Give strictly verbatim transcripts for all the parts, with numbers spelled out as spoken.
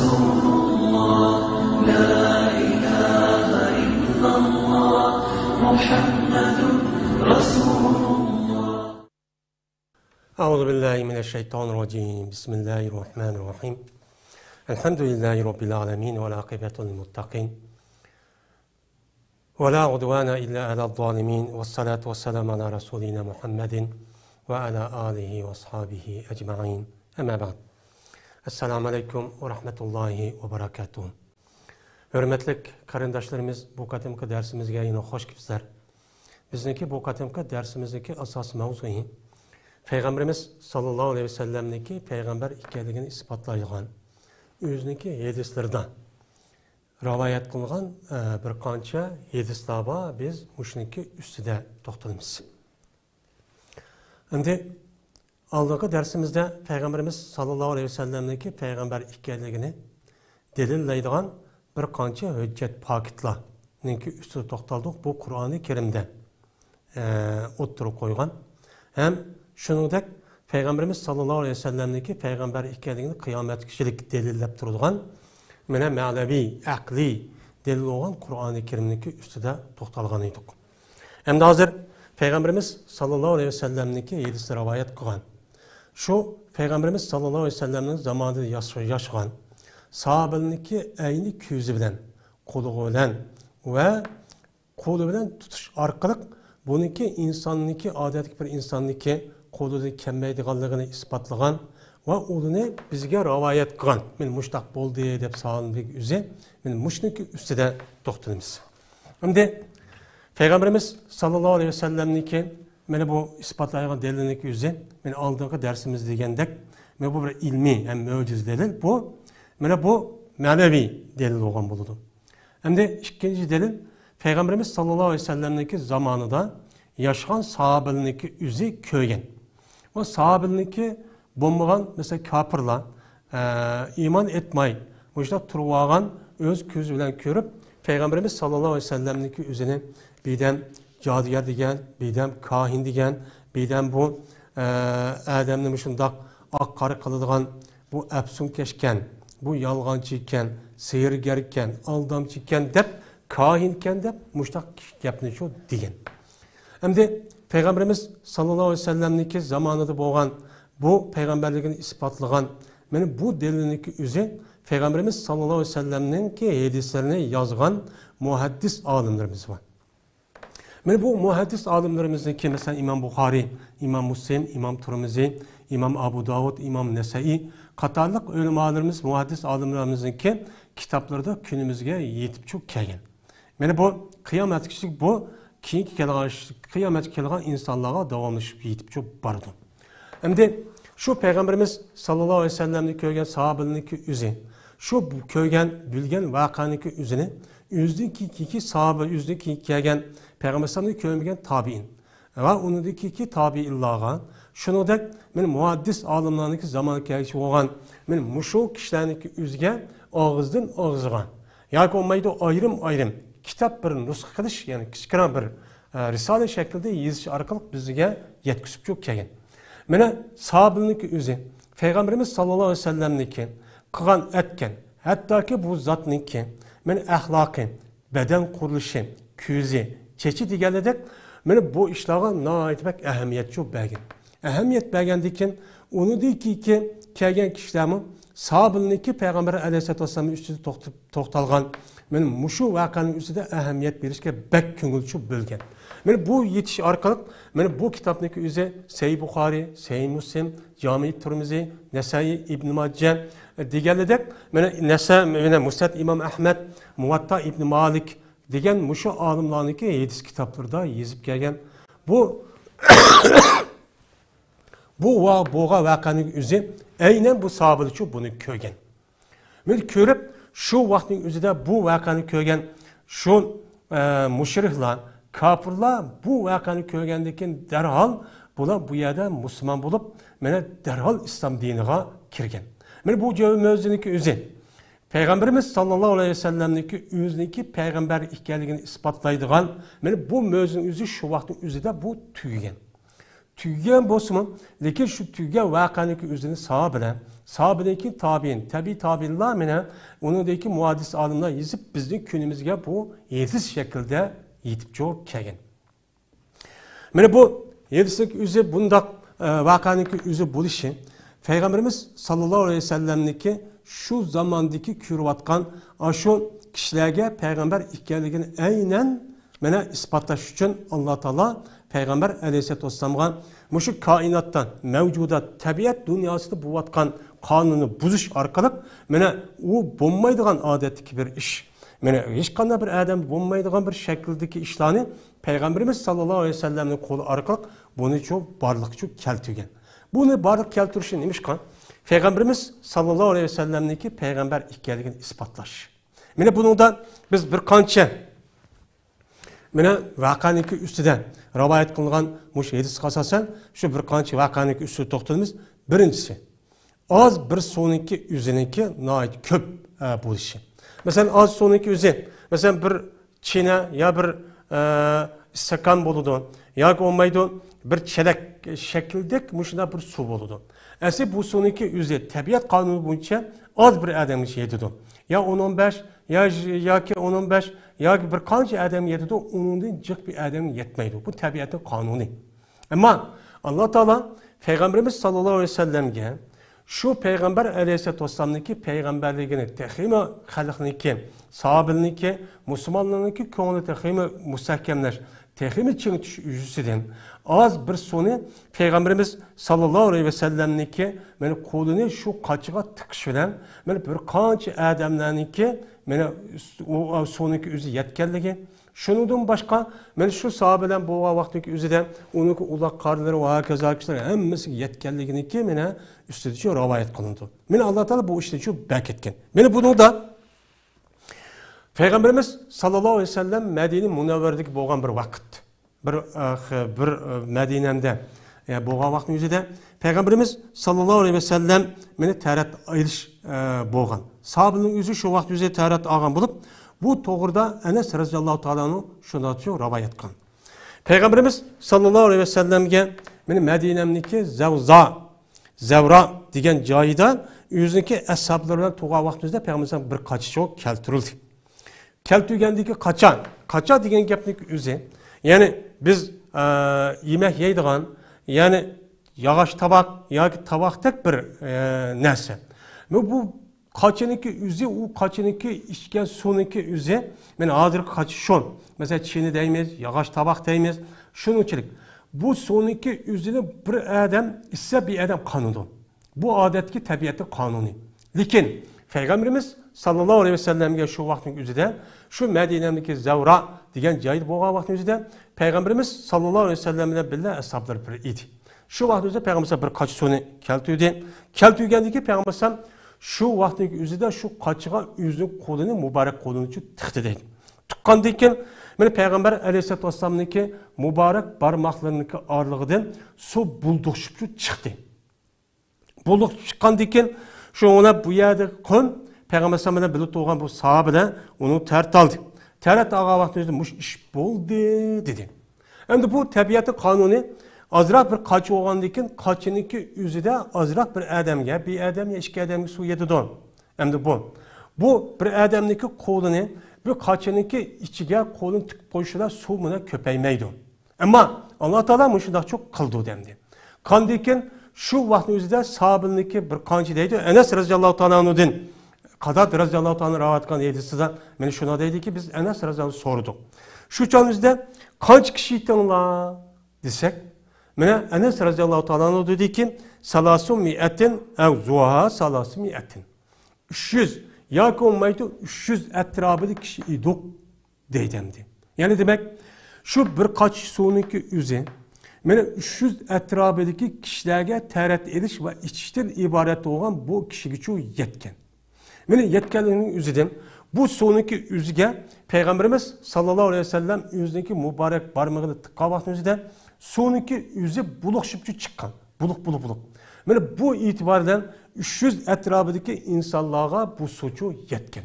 رسول الله، لا إله إلا الله، محمد رسول الله. أعوذ بالله من الشيطان الرجيم. بسم الله الرحمن الرحيم. الحمد لله رب العالمين، والعاقبة للمتقين، ولا عدوان إلا على الظالمين، والصلاة والسلام على رسولنا محمد وعلى آله وأصحابه أجمعين. أما بعد. السلام عليكم ورحمة الله وبركاته. ھۆرمەتلىك قېرىنداشلىرىمىز، بۇ قېتىمقى دەرسىمىزگە يەنە خوش كەپسىلەر. بىزنىڭكى بۇ قېتىمقى دەرسىمىزنىڭكى ئاساسىي مەۋزۇيى پەيغەمبىرىمىز ساللاللاھۇ ئەلەيھى ۋەسەللەمنىڭكى پەيغەمبەر ئىكەنلىكىنى ئىسپاتلايدىغان، ئۆزىنىڭكى ھەدىسلىرىدا رىۋايەت قىلغان، ئە، بىر قانچە ھەدىسلەر بار، بىز مۇشۇنىڭكى ئۈستىدە توختىلىمىز. ئەمدى ئالدىنقى دەرسىمىزدە پەيغەمبىرىمىز ساللاللاھۇ ئەلەيھى ۋەسەللەمنىڭكى پەيغەمبەر ئىكەنلىكىنى دەلىللەيدىغان بىر قانچە ھۆججەت پاكىتلارنىڭكى ئۈستىدە توختالدۇق. بۇ قۇرئانى كەرىمدە، ئە، ئوتتۇرىغا قويغان ھەم شۇنىڭدەك پەيغەمبىرىمىز ساللاللاھۇ ئەلەيھى ۋەسەللەمنىڭكى پەيغەمبەر ئىكەنلىكىنى قىيامەتكىچىلىك دەلىللەپ تۇرىدىغان مانا مەنىۋى، ئەقلىي دەلىل بولغان قۇرئانى كەرىمنىڭكى ئۈستىدە توختالغان ئىدۇق. ئەمدى ھازىر پەيغەمبىرىمىز ساللاللاھۇ ئەلەيھى ۋەسەللەمنىڭكى ھەدىسىدە رىۋايەت قىلغان، شۇ پەيغەمبىرىمىز ساللاللاھۇ ئەلەيھى ۋەسەللەمنىڭ زامانىدا ياش-، ياشىغان ساھابىلىرىنىڭكى ئەينى كۆزى بىلەن، قۇلىقى بىلەن ۋە قولى بىلەن تۇتۇش ئارقىلىق بۇنىڭكى ئىنساننىڭكى، ئادەتتىكى بىر ئىنساننىڭكى قولىدىن كەلمەيدىغانلىقىنى ئىسپاتلىغان ۋە ئۇنى بىزگە رىۋايەت قىلغان، مانا مۇشۇنداق بولدى دەپ سالىنىدىكى ئۆزى، مانا مۇشۇنىڭكى ئۈستىدە توختىلىمىز. ئەمدى پەيغەمبىرىمىز ساللاللاھۇ ئەلەيھى ۋەسەللەمنىڭكى مانا بۇ ئىسپاتلايدىغان دەلىلىنىڭكى ئۆزى، مانا ئالدىنقى دەرسىمىز دېگەندەك، مانا بۇ بىر ئىلمىي ھەم مۆجىزە دەلىل. بۇ، مانا بۇ مەنىۋى دەلىل بولغان بولىدۇ. ئەمدى ئىككىنچى دەلىل، پەيغەمبىرىمىز ساللاللاھۇ ئەلەيھى ۋەسەللەمنىڭكى زامانىدا ياشىغان ساھابىلىرىنىڭكى ئۆزى كۆرگەن. ئۇ ساھابىلىرىنىڭكى بولمىغان، مەسىلەن، كاپىرلار، ئە، ئىمان ئېيتماي، مۇشۇنداق تۇرۇۋالغان، ئۆز كۆزى بىلەن كۆرۈپ، پەيغەمبىرىمىز ساللاللاھۇ ئەلەيھى ۋەسەللەمنىڭكى ئۆزىنى بىردەم جادۇگەر دېگەن، بىردەم كاھىن دېگەن، بىردەم بۇ، ئە، ئادەمنى مۇشۇنداق ئاق-قارا قىلىدىغان بۇ ئەپسۇنكەشكەن، بۇ يالغانچىكەن، سېھىرگەركەن، ئالدامچىكەن دەپ، كاھىنكەن دەپ مۇشۇنداق گەپنى شۇ دېگەن. ئەمدى پەيغەمبىرىمىز ساللاللاھۇ ئەلەيھى ۋەسەللەمنىڭكى زامانىدا بولغان بۇ پەيغەمبەرلىكىنى ئىسپاتلىغان مانا بۇ دەلىلنىڭكى ئۆزى پەيغەمبىرىمىز ساللاللاھۇ ئەلەيھى ۋەسەللەمنىڭكى ھەدىسلىرىنى يازغان مۇھەددىس ئالىملىرىمىز بار. مانا بۇ مۇھەددىس ئالىملىرىمىزنىڭكى، مەسىلەن، ئىمام بۇخارىي، ئىمام مۇسلىم، ئىمام تۇرمۇزى، ئىمام ئابۇ داۋۇد، ئىمام نەسەئىي قاتارلىق ئۆلىمالىرىمىز، مۇھەددىس ئالىملىرىمىزنىڭكى كىتابلىرىدا كۈنىمىزگە يېتىپ چۈشۈپ كەلگەن. مانا بۇ قىيامەتكىچىلىك، بۇ كېيىنكى كەلگەن، قىيامەتكە كەلگەن ئىنسانلارغا داۋاملىشىپ يېتىپ چۈشۈپ بارىدۇ. ئەمدى شۇ پەيغەمبىرىمىز ساللاللاھۇ ئەلەيھى ۋەسەللەمنى كۆرگەن ساھابىلەرنىڭكى ئۆزى، شۇ كۆرگەن، بىلگەن ۋەقەنىڭكى ئۆزىنى ئۆزىدىن كېيىنكى ساھابە، ئۆزىدىن كېيىن كەلگەن پەيغەمبەر ئەلەيھىسسالامنى كۆرمىگەن تابىئىن ۋە ئۇنىڭدىن كېيىنكى تابىئىنلارغا، شۇنىڭدەك مانا مۇھەددىس ئالىملارنىڭكى زامانىغا كەلگۈچى بولغان مانا مۇشۇ كىشىلەرنىڭكى ئۆزىگە ئاغزىدىن ئاغزىغا ياكى بولمايدۇ ئايرىم-ئايرىم كىتاب بىر نۇسخا قىلىش، يەنى كىچىككىنە بىر، ئە، رىسالە شەكلىدە يېزىش ئارقىلىق بىزگە يەتكۈزۈپ كەلگەن. مانا ساھابىلەرنىڭكى ئۆزى پەيغەمبىرىمىز ساللاللاھۇ ئەلەيھى ۋەسەللەمنىڭكى قىلغان، ئەتكەن، ھەتتاكى بۇ زاتنىڭكى مانا ئەخلاقى، بەدەن قۇرۇلۇشى، كۆزى، چېچى دېگەنلىدەك، مانا بۇ ئىشلارغا ناھايىتى بەك ئەھمىيەت چۈشۈرۈپ بەرگەن. ئەھمىيەت بەرگەندىن كېيىن، ئۇنىڭدىن كېيىنكى كەلگەن كىشىلەرمۇ ساھابىلەرنىڭكى پەيغەمبەر ئەلەيھىسسالاتۇ ۋەسسالام ئۈستىدە توختىلىپ، توختالغان مانا مۇشۇ ۋەقەنىڭ ئۈستىدە ئەھمىيەت بېرىشكە بەك كۆڭۈل چۈشۈرۈپ بۆلگەن. مانا بۇ يېتىش ئارقىلىق، مانا بۇ كىتابنىڭكى ئۆزى سەھىھ بۇخارىي، سەھىھ مۇسلىم، جامىئى تۇرمىزى، نەسائىي، ئىبن ماجە دېگەنلىدەك، مانا نەسە-، مانا مۇسنەد ئىمام ئەھمەد، مۇۋەتتا ئىبن مالىك دېگەن مۇشۇ ئالىملارنىڭكى ھەدىس كىتابلىرىدا يېزىپ كەلگەن. بۇ، بۇ ۋە بولغان ۋەقەنىڭ ئۆزى ئەينەن بۇ ساھابىلەرچۇ بۇنى كۆرگەن. مانا كۆرۈپ، شۇ ۋاقىتنىڭ ئۆزىدە بۇ ۋەقەنى كۆرگەن شۇ، ئە، مۇشرىكلار، كاپىرلار بۇ ۋەقەنى كۆرگەندىن كېيىن دەرھال بۇلار بۇ يەردە مۇسۇلمان بولۇپ، مانا دەرھال ئىسلام دىنىغا كىرگەن. مانا بۇ جەۋھەر مۆجىزىنىڭكى ئۆزى پەيغەمبىرىمىز ساللاللاھۇ ئەلەيھى ۋەسەللەمنىڭكى ئۆزىنىڭكى پەيغەمبەر ئىكەنلىكىنى ئىسپاتلايدىغان مانا بۇ مۆجىزىنىڭ ئۆزى شۇ ۋاقىتنىڭ ئۆزىدە بۇ تۈگىگەن. تۈگىگەن بولسىمۇ، لېكىن شۇ تۈگىگەن ۋەقەنىڭكى ئۆزىنى ساھابىلەر، ساھابىدىن كېيىن تابىئىن، تەبىئىي تابىئىنلار مەنە ئۇنىڭدىن كېيىن مۇھەددىس ئالىملار يېزىپ، بىزنىڭ كۈنىمىزگە بۇ ھېدىس شەكلىدە يېتىپ چىقىپ كەلگەن. مانا بۇ ھېدىسنىڭ ئۆزى بۇنداق، ئە، ۋەقەنىڭكى ئۆزى بولۇشى، پەيغەمبىرىمىز ساللاللاھۇ ئەلەيھى ۋەسەللەمنىڭكى شۇ زاماندىكى كۆرۈۋاتقان ئاشۇ كىشىلەرگە پەيغەمبەر ئىكەنلىكىنى ئەينەن مانا ئىسپاتلاش ئۈچۈن، ئاللا تائالا پەيغەمبەر ئەلەيھىسسالاتۇ ۋەسسالامغا مۇشۇ كائىناتتا، مەۋجۇدات، تەبىئەت دۇنياسىدا بولۇۋاتقان قانۇننى بۇزۇش ئارقىلىق، مانا ئۇ بولمايدىغان ئادەتتىكى بىر ئىش. مانا ھېچقانداق بىر ئادەم بولمايدىغان بىر شەكىلدىكى ئىشلارنى پەيغەمبىرىمىز ساللاللاھۇ ئەلەيھى ۋەسەللەمنىڭ قولى ئارقىلىق بۇنى شۇ بارلىققا شۇ كەلتۈرگەن. بۇنى بارلىققا كەلتۈرۈشى نېمىشقا؟ پەيغەمبىرىمىز ساللاللاھۇ ئەلەيھى ۋەسەللەمنىڭكى پەيغەمبەر ئىكەنلىكىنى ئىسپاتلاش. مانا بۇنىڭدا بىز بىر قانچە، مانا ۋەقەنىڭكى ئۈستىدە رىۋايەت قىلىنغان مۇشۇ ھەدىسكە ئاساسەن شۇ بىر قانچە ۋەقەنىڭكى ئۈستىدە توختىلىمىز. بىرىنچىسى، ئاز بىر سۇنىڭكى ئۆزىنىڭكى ناھايىتى كۆپ، ئە، بولۇشى. مەسىلەن، ئاز سۇنىڭكى ئۆزى، مەسىلەن، بىر چىنە يا بىر، ئە، ئىستاكان بولىدۇ، ياكى بولمايدۇ، بىر چېلەك شەكلىدەك مۇشۇنداق بىر سۇ بولىدۇ. ئەسلى بۇ سۇنىڭكى ئۆزى تەبىئەت قانۇنى بويىچە ئاز بىر ئادەمگە يېتىدۇ. يا ئون، ئون بەش، يا، ياكى ئون، ئون بەش، ياكى بىر قانچە ئادەمگە يېتىدۇ، ئۇنىڭدىن جىق بىر ئادەمگە يەتمەيدۇ. بۇ تەبىئەتنىڭ قانۇنى. ئەمما ئاللا تائالا پەيغەمبىرىمىز ساللاللاھۇ ئەلەيھى ۋەسەللەمگە شۇ پەيغەمبەر ئەلەيھىسسالاتۇ ۋەسسالامنىڭكى پەيغەمبەرلىكىنى تېخىمۇ خەلقنىڭكى، ساھابىلىرنىڭكى، مۇسۇلمانلارنىڭكى كۆڭلىنى تېخىمۇ مۇستەھكەملەش، تېخىمۇ چىڭىتىش يۈزىسىدىن ئاز بىر سۇنى پەيغەمبىرىمىز ساللاللاھۇ ئەلەيھى ۋەسەللەمنىڭكى مانا قولىنى شۇ قاچىغا تىقىش بىلەن مانا بىر قانچە ئادەملەرنىڭكى مانا ئۇ سۇنىڭكى ئۆزى يەتكەنلىكى، شۇنىڭدىن باشقا، مانا شۇ ساھابە بىلەن بولغان ۋاقىتنىڭ ئۆزىدە ئۇنىڭكى ئۇلاق قارىلىرى ۋە ھاكازا كىشىلەر ھەممىسىگە يەتكەنلىكىنىڭكى مانا ئۈستىدە شۇ رىۋايەت قىلىنىدۇ. مانا ئاللا تائالا بۇ ئىشنى شۇ بەك ئەتكەن. مانا بۇنىڭدا پەيغەمبىرىمىز ساللاللاھۇ ئەلەيھى ۋەسەللەم مەدىنە مۇنەۋۋەردىكى بولغان بىر ۋاقىت، بىر، ئە، بىر، ئە، مەدىنەمدە، ئە، بولغان ۋاقىتنىڭ ئۆزىدە پەيغەمبىرىمىز ساللاللاھۇ ئەلەيھى ۋەسەللەم مانا تەرەت ئېلىش، ئە، بولغان. ساھابىنىڭ ئۆزى شۇ ۋاقىت ئۆزى تەرەت ئالغان بولۇپ، بۇ توغرىدا ئەنەس رەزىياللاھۇ تائالا ئەنھۇ شۇنداق رىۋايەت قىلغان. پەيغەمبىرىمىز ساللاللاھۇ ئەلەيھى ۋەسەللەمگە مانا مەدىنەمنىڭكى زەۋزا، زەۋرا دېگەن جايىدا ئۆزىنىڭكى ئەسھابلىرى بىلەن تۇرغان ۋاقتىمىزدا پەيغەمبىرىمىزگە بىر قاچا چوق كەلتۈرۈلدى. كەلتۈرگەندىكى قاچا، قاچا دېگەن گەپنىڭ ئۆزى، يەنى بىز، ئە، يېمەك يەيدىغان، يەنى ياغاچ تاۋاق ياكى تاۋاقتەك بىر، ئە، نەرسە. بۇ، بۇ قاچىنىڭكى ئۆزى، ئۇ قاچىنىڭكى ئىچكەن سۇنىڭكى ئۆزى، مانا ھازىرقى قاچا شۇ. مەسىلەن، چىنە دەيمىز، ياغاچ تاۋاق دەيمىز. شۇنىڭچىلىك بۇ سۇنىڭكى ئۆزىنى بىر ئادەم ئىچسە، بىر ئادەم قانىدۇ. بۇ ئادەتتىكى تەبىئەتنىڭ قانۇنى. لېكىن پەيغەمبىرىمىز ساللاللاھۇ ئەلەيھى ۋەسەللەمگە شۇ ۋاقىتنىڭ ئۆزىدە شۇ مەدىنەمدىكى زەۋرا دېگەن جايدا بولغان ۋاقىتنىڭ ئۆزىدە پەيغەمبىرىمىز ساللاللاھۇ ئەلەيھى ۋەسەللەم بىلەن بىللە ئەسھابلار بىر ئىدى. شۇ ۋاقىت ئۆزىدە پەيغەمبەر بىر قاچا سۇنى كەلتۈردى. كەلتۈرگەندىكى پەيغەمبەر شۇ ۋاقىتنىڭ ئۆزىدە شۇ قاچىغا ئۆزىنىڭ قولىنى، مۇبارەك قولىنى تىقتى دەيدى. تىققاندىن كېيىن، مانا پەيغەمبەر ئەلەيھىسسالاتۇ ۋەسسالامنىڭكى مۇبارەك بارماقلىرىنىڭكى ئارىلىقىدىن سۇ بۇلدۇقشىپ چىقتى. بۇلدۇقشىپ چىققاندىن كېيىن، شۇ ئۇلار بۇ يەردە قوم پەيغەمبەر ئەلەيھىسسالام بىلەن بىللە تۇرغان بۇ ساھابىلەر ئۇنى تەرەت ئالدى. تەرەت ئالغان ۋاقتىمىزدا مۇشۇ ئىش بولدى دېدى. ئەمدى بۇ تەبىئەتنىڭ قانۇنى، ئازراق بىر قاچا بولغاندىن كېيىن، قاچىنىڭكى ئۆزىدە ئازراق بىر ئادەمگە، بىر ئادەم يا ئىككى ئادەمگە سۇ يېتىدۇ. ئەمدى بۇ، بۇ بىر ئادەمنىڭكى قولىنى بىر قاچىنىڭكى ئىچىگە قولىنى تىقىپ قويۇشىدا سۇ مانا كۆپەيمەيدۇ. ئەمما ئاللا تائالا مۇشۇنداقچۇ قىلدى دەمدى. قاندىن كېيىن شۇ ۋاقىتنىڭ ئۆزىدە ساھابىنىڭكى بىر قانچە دەيدۇ، ئەنەس رەزىياللاھۇ تائالا ئەنھۇدىن، قاتادە رەزىياللاھۇ تائالا ئەنھۇ رىۋايەت قىلغان ھەدىسىدە مانا شۇنداق دەيدىكى، بىز ئەنەس رەزىياللاھۇ سورىدۇق. شۇ چاغنىڭ ئۆزىدە قانچە كىشى ئىدىڭلار دېسەك، مانا ئەنەس رەزىياللاھۇ تائالا ئەنھۇ دېدىكى، سالاسۇ مىئەتىن ئەۋ زۇھا سالاسۇ مىئەتىن. ئۈچ يۈز ياكى بولمايدۇ، ئۈچ يۈز ئەتراپىدا كىشى ئىدۇق دەيدۇ ئەمدى. يەنى دېمەك، شۇ بىر قاچا سۇنىڭكى ئۆزى، مانا ئۈچ يۈز ئەتراپىدىكى كىشىلەرگە تەرەت ئېلىش ۋە ئىچىشتىن ئىبارەت بولغان بۇ كىشىگىچۇ يەتكەن. مانا يەتكەنلىكىنىڭ ئۆزىدىن بۇ سۇنىڭكى ئۆزىگە پەيغەمبىرىمىز ساللاللاھۇ ئەلەيھى ۋەسەللەم ئۆزىنىڭكى مۇبارەك بارمىقىنى تىققان ۋاقتىنىڭ ئۆزىدە سۇنىڭكى ئۆزى بۇلۇقشىپ چىققان. بۇلۇق، بۇلۇق، بۇلۇق. مانا بۇ ئېتىبار بىلەن ئۈچ يۈز ئەتراپىدىكى ئىنسانلارغا بۇ سۇچۇ يەتكەن.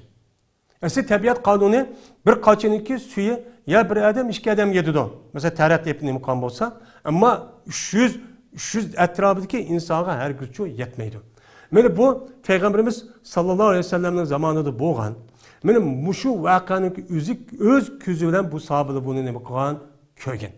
ئەسلى تەبىئەت قانۇنى بىر قاچىنىڭكى سۈيى يا بىر ئادەم، ئىككى ئادەم يېتىدۇ. مەسىلەن، تەرەت ئېلىپ نېمە قىلغان بولسا، ئەمما ئۈچ يۈز، ئۈچ يۈز ئەتراپىدىكى ئىنسانغا ھەرگىزچۇ يەتمەيدۇ. مانا بۇ پەيغەمبىرىمىز ساللاللاھۇ ئەلەيھى ۋەسەللەمنىڭ زامانىدا بولغان. مانا مۇشۇ ۋەقەنىڭ ئۆزى، ئۆز كۆزى بىلەن بۇ ساھابىلەر بۇنى نېمە قىلغان؟ كۆرگەن.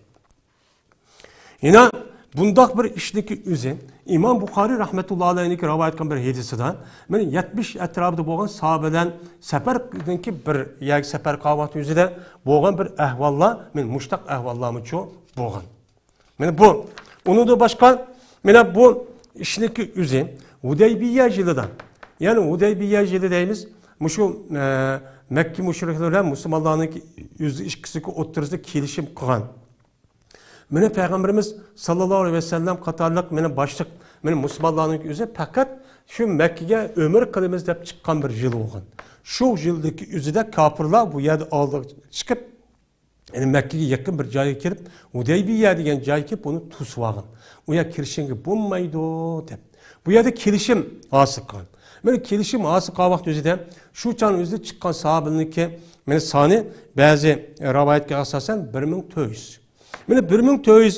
يەنە بۇنداق بىر ئىشنىڭكى ئۆزى ئىمام بۇخارىي رەھمەتۇللا ئەلەيھىنىڭكى رىۋايەت قىلغان بىر ھەدىسىدە، مانا يەتمىش ئەتراپىدا بولغان ساھابە بىلەن سەپەردىكى بىر يەرگە سەپەر قىلغان ۋاقتى ئۆزىدە بولغان بىر ئەھۋاللار، مانا مۇشتاق ئەھۋاللارمۇچۇ بولغان. مانا بۇ. ئۇنىڭدىن باشقا، مانا بۇ ئىشنىڭكى ئۆزى ھۇدەيبىيە يىلىدا، يەنى ھۇدەيبىيە يىلى دەيمىز، مۇشۇ، ئە، مەككە مۇشرىكلىرى بىلەن مۇسۇلمانلارنىڭ ئۆزى ئىككىسىنىڭكى ئوتتۇرىسىدا كېلىشىم قىلغان. مانا پەيغەمبىرىمىز ساللاللاھۇ ئەلەيھى ۋەسەللەم قاتارلىق مانا باشلىق، مانا مۇسۇلمانلارنىڭ ئۆزى پەقەت شۇ مەككىگە ئۆمرە قىلىمىز دەپ چىققان بىر يىل بولغان. شۇ يىلدىكى ئۆزىدە كاپىرلار بۇ يەردە ئالدىغا چىقىپ، يەنى مەككىگە يېقىن بىر جايغا كېلىپ، ھۇدەيبىيە دېگەن جايغا كېلىپ، ئۇنى توسۇۋالغان. ئۇ يەرگە كىرىشىڭگە بولمايدۇ دەپ. بۇ يەردە كېلىشىم ھاسىل قىلغان. مانا كېلىشىم ھاسىل قىلغان ۋاقىت ئۆزىدە شۇ چاغنىڭ ئۆزىدە چىققان ساھابىلەرنىڭكى، مانا سانى بەزى رىۋايەتكە ئاساسەن بىر مىڭ تۆت يۈز. مانا بىر مىڭ تۆت يۈز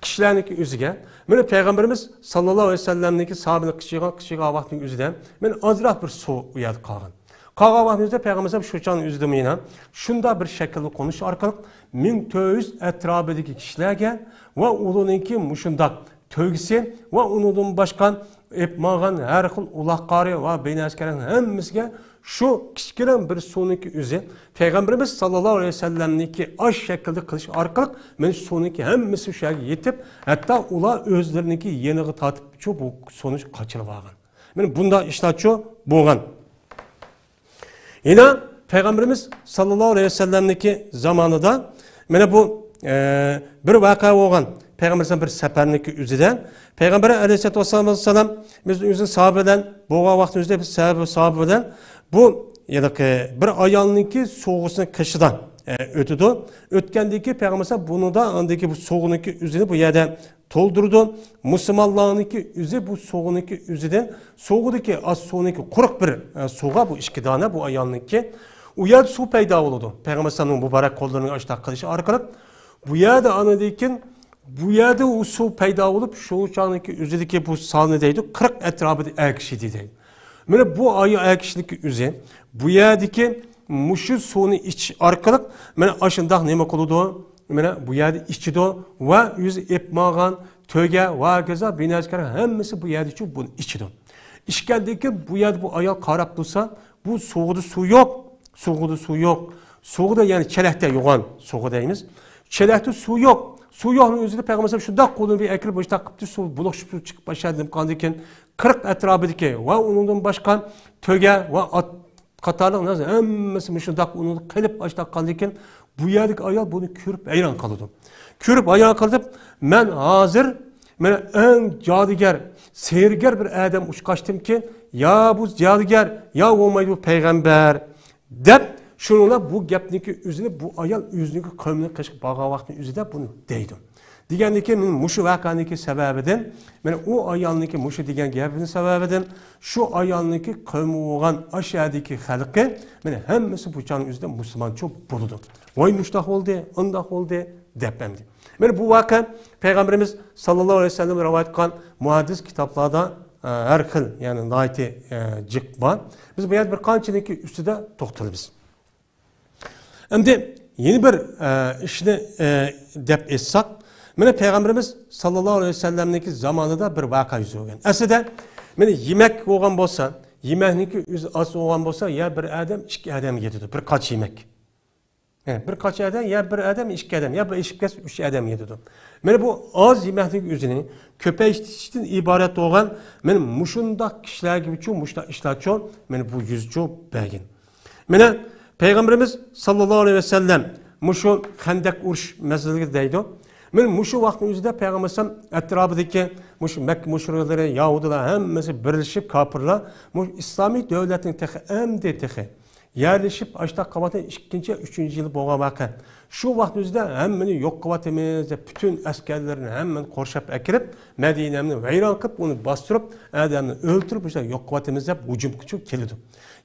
كىشىلەرنىڭكى ئۆزىگە، مانا پەيغەمبىرىمىز ساللاللاھۇ ئەلەيھى ۋەسەللەمنىڭكى ساھابىلىرى قىچىغان، قىچىغان ۋاقتىنىڭ ئۆزىدە، مانا ئازراق بىر سۇ ئۇ يەردە قالغان. قالغان ۋاقتىمىزدا پەيغەمبەر شۇ چاغنىڭ ئۆزىدىمۇ يەنە شۇنداق بىر شەكىلدە قونۇش ئارقىلىق مىڭ تۆت يۈز ئەتراپىدىكى كىشىلەرگە ۋە ئۇلارنىڭكى مۇشۇنداق تۆگىسى ۋە ئۇنىڭدىن باشقا ئېلىپ ماڭغان ھەر خىل ئۇلاغ قارى ۋە بىنە ئەسكەرنىڭ ھەممىسىگە شۇ كىچىككىنە بىر سۇنىڭكى ئۆزى پەيغەمبىرىمىز ساللاللاھۇ ئەلەيھى ۋەسەللەمنىڭكى ئاش شەكلىدە قىلىش ئارقىلىق مانا شۇ سۇنىڭكى ھەممىسى شۇ يەرگە يېتىپ، ھەتتا ئۇلار ئۆزلىرىنىڭكى يېنىغا تارتىپچۇ بۇ سۇنى قاچىلىۋالغان. مانا بۇنداق ئىشلارچۇ بولغان. يەنە پەيغەمبىرىمىز ساللاللاھۇ ئەلەيھى ۋەسەللەمنىڭكى زامانىدا مانا بۇ، ئە، بىر ۋەقە بولغان. پەيغەمبىرىمىز بىر سەپەرنىڭكى ئۆزىدە پەيغەمبەر ئەلەيھىسسالاتۇ ۋەسسالام بىز ئۆزىنىڭ ساھابە بىلەن بولغان ۋاقتىمىزدا بىز ساھابە، ساھابە بىلەن بۇ يەنىكى بىر ئايالنىڭكى سوغىسىنىڭ قېشىدا، ئە، ئۆتىدۇ. ئۆتكەندىن كېيىن پەيغەمبەر بۇنىڭدا ئاندىكى بۇ سوغىنىڭكى ئۆزىنى بۇ يەردە تولدۇرىدۇ. مۇسۇلمانلارنىڭكى ئۆزى بۇ سوغىنىڭكى ئۆزىدىن سوغىدىكى ئاز سۇنىڭكى قۇرۇق بىر، ئە، سۇغا بۇ ئىككى دانە بۇ ئايالنىڭكى ئۇ يەردە سۇ پەيدا بولىدۇ. پەيغەمبەر ئەلەيھىسسالامنىڭ مۇبارەك قوللىرىنىڭ ئاشۇنداق قىلىشى ئارقىلىق بۇ يەردە ئاندىن كېيىن بۇ يەردە ئۇ سۇ پەيدا بولۇپ، شۇ چاغنىڭكى ئۆزىدىكى بۇ سانى دەيدۇ، قىرىق ئەتراپىدا ئەر كىشى دەيدۇ. مانا بۇ ئاي-، ئەر كىشىنىڭكى ئۆزى بۇ يەردىكى مۇشۇ سۇنى ئىچىش ئارقىلىق مانا ئاشۇنداق نېمە قىلىدۇ؟ مانا بۇ يەردە ئىچىدۇ ۋە ئۆزى ئېلىپ ماڭغان تۆگە ۋە ھاكازا بىنە ئەسكەر ھەممىسى بۇ يەردە شۇ بۇنى ئىچىدۇ. ئىچكەندىن كېيىن بۇ يەردە بۇ ئايال قاراپ تۇرسا، بۇ سوغىدا سۇ يوق، سوغىدا سۇ يوق. سوغىدا، يەنى چېلەكتە، يوغان سوغا دەيمىز. چېلەكتە سۇ يوق. سۇ يوقنىڭ ئۆزىدە پەيغەمبەر ئەلەيھىسسالام شۇنداق قولىنى بىر ئەكىرىپ، مۇشۇنداق قىپتۇ، سۇ بۇلۇق شۇ چىقىپ ئاشۇ يەردىن قالدىكىن، قىرىق ئەتراپىدىكى ۋە ئۇنىڭدىن باشقا تۆگە ۋە ئات قاتارلىق نەرسە ھەممىسى مۇشۇنداق ئۇنىڭدا قېلىپ ئاشۇنداق قالدىكىن، بۇ يەردىكى ئايال بۇنى كۆرۈپ ھەيران قالىدۇ. كۆرۈپ ھەيران قېلىپ، مەن ھازىر مانا ئەڭ جادۇگەر، سېھىرگەر بىر ئادەم ئۇچراشتىمكىن، يا بۇ جادۇگەر، يا بولمايدۇ بۇ پەيغەمبەر، دەپ، شۇنىڭ بىلەن بۇ گەپنىڭكى ئۆزىنى بۇ ئايال ئۆزىنىڭكى قەۋمىنىڭ قېشىغا بارغان ۋاقتىنىڭ ئۆزىدە بۇنى دەيدۇ. دېگەندىن كېيىن مۇشۇ ۋەقەنىڭكى سەۋەبىدىن، مانا ئۇ ئايالنىڭكى مۇشۇ دېگەن گەپنىڭ سەۋەبىدىن شۇ ئايالنىڭكى قەۋمى بولغان ئاشۇ يەردىكى خەلقى، مانا ھەممىسى بۇ چاغنىڭ ئۆزىدە مۇسۇلمانچۇ بولىدۇ. ۋاي مۇشۇنداق بولدى، ئۇنداق بولدى، دەپ ئەمدى. مانا بۇ ۋەقە پەيغەمبىرىمىز ساللاللاھۇ ئەلەيھى ۋەسەللەم رىۋايەت قىلغان مۇھەددىس كىتابلاردا، ئە، ھەر خىل، يەنى ناھايىتى، ئە، جىق بار. بىز بۇ يەردە بىر قانچىلىكى ئۈستىدە توختىلىمىز. ئەمدى يەنە بىر، ئە، ئىشنى، ئە، دەپ ئېيتساق، مانا پەيغەمبىرىمىز ساللاللاھۇ ئەلەيھى ۋەسەللەمنىڭكى زامانىدا بىر ۋەقە يۈز بەرگەن. ئەسلىدە، مانا يېمەك بولغان بولسا، يېمەكنىڭكى ئۆزى ئاز بولغان بولسا، يا بىر ئادەم، ئىككى ئادەم يېتىدۇ، بىر قاچا يېمەك. ھە، بىر قاچا ئادەم، يا بىر ئادەم، ئىككى ئادەم، يا بىر ئېشىپ كەتسە، ئۈچ ئادەم يېتىدۇ. مانا بۇ ئاز يېمەكلىك ئۆزىنى كۆپەيتىشتىن ئىبارەت بولغان، مانا مۇشۇنداق كىشىلەرگىچۇ، مۇشۇنداق ئىشلارچۇ، مانا بۇ يۈزچۇ بەرگەن. مانا پەيغەمبىرىمىز ساللاللاھۇ ئەلەيھى ۋەسەللەم مۇشۇ خەندەق ئۇرۇش مەزگىلىگە دەيدۇ. مانا مۇشۇ ۋاقىتنىڭ ئۆزىدە پەيغەمبەر ئەلەيھىسسالام ئەتراپىدىكى مۇشۇ مەككە مۇشرىكلىرى، يەھۇدىيلار ھەممىسى بىرلىشىپ، كاپىرلار مۇشۇ ئىسلامىي دۆلەتنىڭ تېخى ئەمدى تېخى يەرلىشىپ، ئاشتاق قاۋاتى ئىككىنچى، ئۈچىنچى يىل بولغان ۋەقە. شۇ ۋاقىت ئۆزىدە ھەممىنى يوق قىلىۋاتىمىز دەپ، پۈتۈن ئەسكەرلىرىنى ھەممىنى قورشاپ ئەكىرىپ، مەدىنەنى ۋەيران قىلىپ، ئۇنى باستۇرۇپ، ئادەمنى ئۆلتۈرۈپ، مۇشۇنداق يوق قىلىۋاتىمىز دەپ ھۇجۇمغىچۇ كېلىدۇ.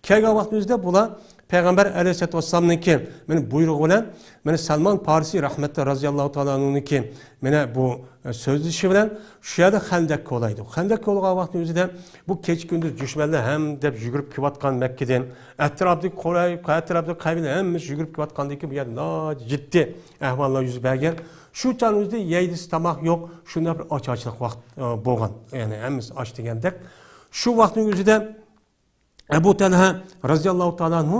كەلگەن ۋاقىت ئۆزىدە بۇلار پەيغەمبەر ئەلەيھىسسالاتۇ ۋەسسالامنىڭكى مانا بۇيرۇغى بىلەن، مانا سەلمان پارسى رەھمەتۇللا رازىياللاھۇ تائالا ئەنھۇنىڭكى مانا بۇ، ئە، سۆزلىشى بىلەن شۇ يەردە خەندەك كولىدۇ. خەندەك كولىغان ۋاقىتنىڭ ئۆزىدە بۇ كېچە كۈندۈز دۈشمەنلەر ھەم دەپ يۈگۈرۈپ كېلىۋاتقان مەككىدىن، ئەتراپتىكى قۇرەي، ئەتراپتىكى قەبىلە ھەممىسى يۈگۈرۈپ كېلىۋاتقاندىن كېيىن، بۇ يەردە ناھايىتى جىددىي ئەھۋاللار يۈز بەرگەن. شۇ چاغنىڭ ئۆزىدە يەيدىسى تاماق يوق، شۇنداق بىر ئاچ-ئاچلىق ۋاقىت، ئە، بولغان. يەنى ھەممىسى ئاچ دېگەندەك. شۇ ۋاقىتنىڭ ئۆزىدە ئەبۇ تەلھە رازىياللاھۇ تائالا ئەنھۇ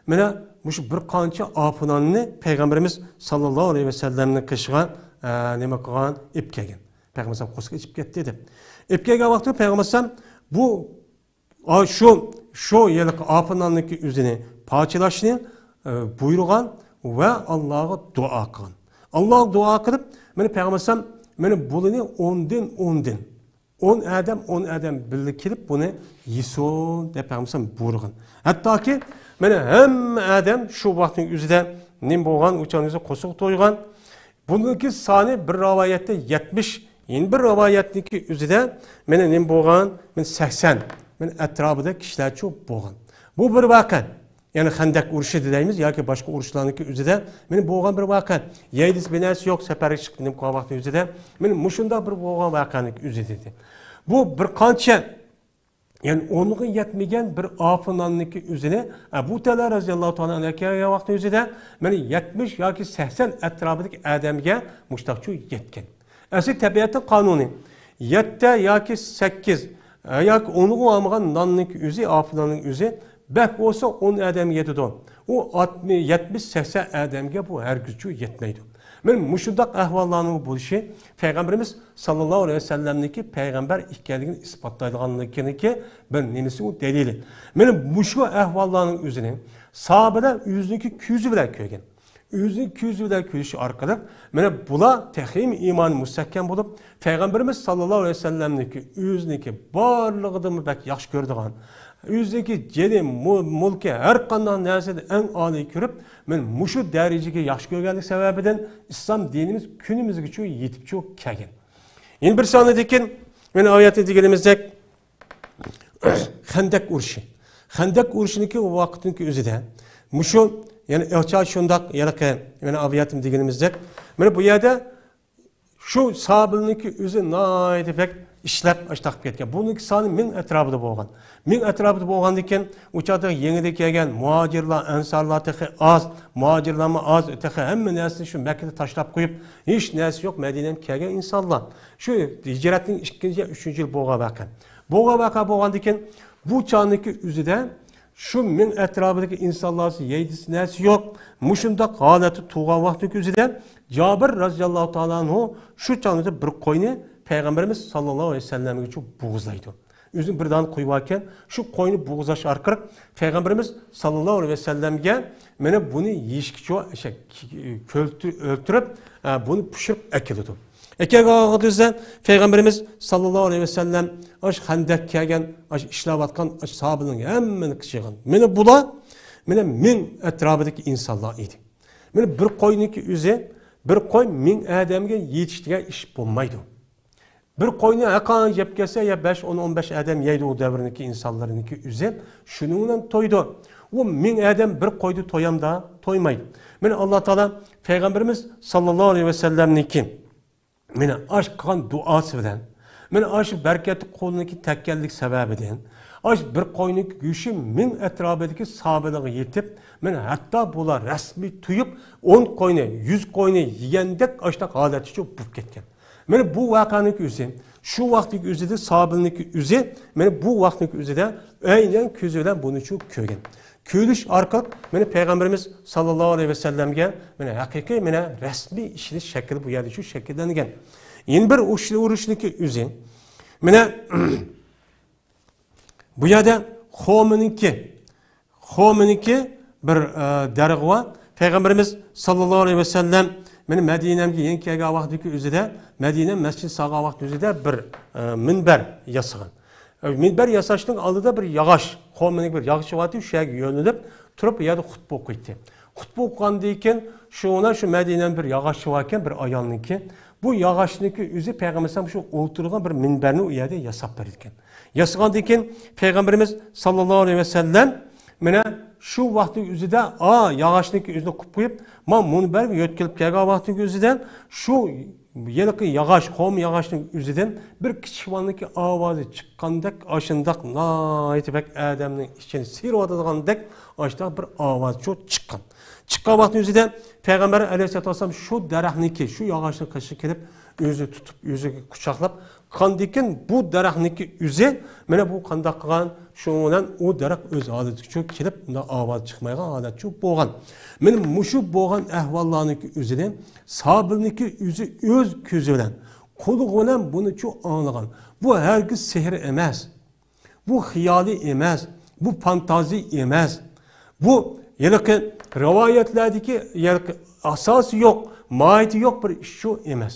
مانا مۇشۇ بىر قانچە ئاپۇناننى پەيغەمبىرىمىز ساللاللاھۇ ئەلەيھى ۋەسەللەمنىڭ قېشىغا، ئە، نېمە قىلغان، ئېلىپ كەلگەن. پەيغەمبەر قورسىقى ئېچىپ كەتتى دەپ. ئېلىپ كەلگەن ۋاقتىدا پەيغەمبەر بۇ، ئا، شۇ، شۇ ھېلىقى ئاپۇناننىڭكى ئۆزىنى پارچىلاشنى، ئە، بۇيرۇغان ۋە ئاللاغا دۇئا قىلغان. ئاللاغا دۇئا قىلىپ، مانا پەيغەمبەر مانا بۇلىنى ئوندىن ئوندىن ئون ئادەم، ئون ئادەم بىللە كېلىپ بۇنى يېسۇن دەپ پەيغەمبەر بۇيرۇغان. ھەتتاكى مانا ھەممە ئادەم شۇ ۋاقىتنىڭ ئۆزىدە نېمە بولغان، ئۇ چاغنىڭ ئۆزىدە قورسىقى تويغان. بۇنىڭكى سانى بىر رىۋايەتتە يەتمىش، يەنە بىر رىۋايەتنىڭكى ئۆزىدە مانا نېمە بولغان، مانا سەكسەن، مانا ئەتراپىدا كىشىلەرچۇ بولغان. بۇ بىر ۋەقە. يەنى خەندەك ئۇرۇشى دەيمىز ياكى باشقا ئۇرۇشلارنىڭكى ئۆزىدە مانا بولغان بىر ۋەقە. يەيدىسى بىر نەرسە يوق، سەپەرگە چىقىپ نېمە قىلغان ۋاقىتنىڭ ئۆزىدە مانا مۇشۇنداق بىر بولغان ۋەقەنىڭكى ئۆزى دېدى. بۇ بىر قانچە، يەنى ئونغا يەتمىگەن بىر ئاپۇناننىڭكى ئۆزىنى ئەبۇ تەلھە رازىياللاھۇ تائالا ئەنھۇ كەلگەن ۋاقىتنىڭ ئۆزىدە مانا يەتمىش ياكى سەكسەن ئەتراپىدىكى ئادەمگە مۇشتاقچۇ يەتكەن. ئەسلى تەبىئەتنىڭ قانۇنى يەتتە ياكى سەككىز، ئە، ياكى ئونغا بارمىغان ناننىڭكى ئۆزى، ئاپۇناننىڭ ئۆزى بەك بولسا ئون ئادەمگە يېتىدۇ. ئۇ ئاتمىش، يەتمىش، سەكسەن ئادەمگە بۇ ھەرگىزچۇ يەتمەيدۇ. مانا مۇشۇنداق ئەھۋاللارنىڭ بولۇشى پەيغەمبىرىمىز ساللاللاھۇ ئەلەيھى ۋەسەللەمنىڭكى پەيغەمبەر ئىكەنلىكىنى ئىسپاتلايدىغانلىكىنىڭكى بىر نېمىسى، ئۇ دەلىلى. مانا مۇشۇ ئەھۋاللارنىڭ ئۆزىنى ساھابىلەر ئۆزىنىڭكى كۆزى بىلەن كۆرگەن. ئۆزىنىڭ كۆزى بىلەن كۆرۈشى ئارقىلىق، مانا بۇلار تېخىمۇ ئىمانى مۇستەھكەم بولۇپ، پەيغەمبىرىمىز ساللاللاھۇ ئەلەيھى ۋەسەللەمنىڭكى ئۆزىنىڭكى بارلىقىدىنمۇ بەك ياخشى كۆرىدىغان، ئۆزىنىڭكى جېنى، مۇ-، مۇلكى، ھەر قانداق نەرسىدىن ئەڭ ئالىي كۆرۈپ، مانا مۇشۇ دەرىجىگە ياخشى كۆرگەنلىك سەۋەبىدىن ئىسلام دىنىمىز كۈنىمىزگىچۇ يېتىپچۇ كەلگەن. يەنە بىر سانىدىكىن، مانا ئايەتنى دېگىنىمىزدەك، خەندەك ئۇرۇشى. خەندەك ئۇرۇشىنىڭكى ۋاقتىنىڭكى ئۆزىدە مۇشۇ، يەنى ئاچا شۇنداق، يەنى مانا ئاۋىياتىم دېگىنىمىزدەك، مانا بۇ يەردە شۇ سابىلنىڭكى ئۆزى ناھايىتى بەك ئىشلەپ ئاشتاق كەتكەن. بۇنىڭكى سانى مىڭ ئەتراپىدا بولغان. مىڭ ئەتراپىدا بولغاندىكىن، ئۇ چاغدا يېڭىدىن كەلگەن مۇھاجىرلار، ئەنسارلار تېخى ئاز، مۇھاجىرلارمۇ ئاز، تېخى ھەممە نەرسىنى شۇ مەككىدە تاشلاپ قويۇپ، ھېچ نەرسە يوق، مەدىنەگە كەلگەن ئىنسانلار. شۇ ھىجرەتنىڭ ئىككىنچى يا ئۈچىنچى يىلى بولغان ۋەقە. بولغان ۋەقە بولغاندىكىن، بۇ چاغنىڭكى ئۆزىدە شۇ مىڭ ئەتراپىدىكى ئىنسانلار يەيدىسى نەرسە يوق. مۇشۇنداق ھالەتتە تۇرغان ۋاقتىنىڭكى ئۆزىدە جابىر رازىياللاھۇ تائالا ئەنھۇ شۇ چاغدا بىر قوينى پەيغەمبىرىمىز ساللاللاھۇ ئەلەيھى ۋەسەللەمگىچە بوغۇزلايدۇ. ئۆزىنىڭ بىر دانە قويى باركەن، شۇ قوينى بوغۇزلاش ئارقىلىق پەيغەمبىرىمىز ساللاللاھۇ ئەلەيھى ۋەسەللەمگە مانا بۇنى يېيىشكىچە ئۆلتۈرۈپ، ئە، بۇنى پىشۇرۇپ ئەكېلىدۇ. ئەكەلگەن ۋاقتىدا پەيغەمبىرىمىز ساللاللاھۇ ئەلەيھى ۋەسەللەم ئاش خەندەك كەلگەن، ئاش ئىشلەۋاتقان ئاش ساھابىنىڭ ھەممىنى قىچىغان. مانا بۇلار، مانا مىڭ ئەتراپىدىكى ئىنسانلار ئىدى. مانا بىر قوينىڭكى ئۆزى، بىر قوي مىڭ ئادەمگە يېتىشىدىغان ئىش بولمايدۇ. بىر قوينى ھەرقانچە يەپ كەتسە، يا بەش، ئون، ئون بەش ئادەم يەيدۇ ئۇ دەۋرنىڭكى ئىنسانلىرىنىڭكى ئۆزى. شۇنىڭ بىلەن تويىدۇ. ئۇ مىڭ ئادەم بىر قويدا تويامدا؟ تويمايدۇ. مانا ئاللا تائالا پەيغەمبىرىمىز ساللاللاھۇ ئەلەيھى ۋەسەللەمنىڭكى مانا ئاش قىلغان دۇئاسى بىلەن، مانا ئاشۇ بەرىكەتلىك قولىنىڭكى تەگكەنلىك سەۋەبىدىن، ئاش بىر قوينىڭكى گۆشى مىڭ ئەتراپىدىكى سابىلىغا يېتىپ، مانا ھەتتا بۇلار رەسمىي تويۇپ، ئون قوينى، يۈز قوينى يېگەندەك ئاشۇنداق ھالەتتىچۇ بولۇپ كەتكەن. مانا بۇ ۋەقەنىڭكى ئۆزى، شۇ ۋاقىتنىڭكى ئۆزىدە سابىلنىڭكى ئۆزى، مانا بۇ ۋاقىتنىڭكى ئۆزىدە ئەينەن كۆزى بىلەن بۇنىچۇ كۆرگەن. كۆرۈش ئارقىلىق مانا پەيغەمبىرىمىز ساللاللاھۇ ئەلەيھى ۋەسەللەمگە مانا ھەقىقىي مانا رەسمىي ئىشىنىش شەكلى بۇ يەردىچۇ شەكىللەنگەن. يەنە بىر ئۇرۇش-، ئۇرۇشنىڭكى ئۆزى. مانا بۇ يەردە خومىنىڭكى، خومىنىڭكى بىر، ئە، دەرىخى بار. پەيغەمبىرىمىز ساللاللاھۇ ئەلەيھى ۋەسەللەم مانا مەدىنەمگە يېڭى كەلگەن ۋاقتىدىكى ئۆزىدە، مەدىنە مەسچىت سالغان ۋاقتى ئۆزىدە بىر، ئە، مىنبەر ياسىغان. ئە، مىنبەر ياساشنىڭ ئالدىدا بىر ياغاچ، خومىنىڭ بىر ياغىچى بارتى، شۇ يەرگە يۆلىنىپ تۇرۇپ، بۇ يەردە خۇتبە ئوقۇيتتى. خۇتبە ئوقۇغاندىن كېيىن، شۇ، شۇ مەدىنەنىڭ بىر ياغاچى باركەن، بىر ئايالنىڭكى. بۇ ياغاچنىڭكى ئۆزى پەيغەمبەر ئەلەيھىسسالام شۇ ئولتۇرغان بىر مىنبەرنى ئۇ يەردە ياساپ بېرىدىكەن. ياسىغاندىن كېيىن پەيغەمبىرىمىز ساللاللاھۇ ئەلەيھى ۋەسەللەم مانا شۇ ۋاقىتنىڭ ئۆزىدە، ئا، ياغاچنىڭكى ئۆزىنى قۇپ قويۇپ، ما مۇنبەرگە يۆتكىلىپ كەلگەن ۋاقىتنىڭ ئۆزىدە، شۇ ھېلىقى ياغاچ، خورما ياغاچنىڭ ئۆزىدىن بىر كىچىك بالىنىڭكى ئاۋازى چىققاندەك، ئاشۇنداق ناھايىتى بەك ئادەمنىڭ ئىچىنى سىيرىۋاتىدىغاندەك، ئاشۇنداق بىر ئاۋاز شۇ چىققان. چىققان ۋاقىتنىڭ ئۆزىدە پەيغەمبەر ئەلەيھىسسالاتۇ ۋەسسالام شۇ دەرەخنىڭكى، شۇ ياغاچنىڭ قېشىغا كېلىپ، ئۆزىنى تۇتۇپ، ئۆزىگە قۇچاقلاپ، قاندىكىن بۇ دەرەخنىڭكى ئۆزى، مانا بۇ قانداق قىلغان، شۇنىڭ بىلەن ئۇ دەرەخ ئۆز ھالىتىگە كېلىپ، ئۇنداق ئاۋاز چىقمايدىغان ھالەتچۇ بولغان. مانا مۇشۇ بولغان ئەھۋاللارنىڭكى ئۆزىنى سابىلنىڭكى ئۆزى ئۆز كۆزى بىلەن، قۇلىقى بىلەن بۇنىچۇ ئاڭلىغان. بۇ ھەرگىز سېھىر ئەمەس. بۇ خىيالىي ئەمەس، بۇ فانتازىيە ئەمەس. بۇ ھېلىقى رىۋايەتلەردىكى ھېلىقى ئاساسى يوق، ماھىيىتى يوق بىر ئىشچۇ ئەمەس.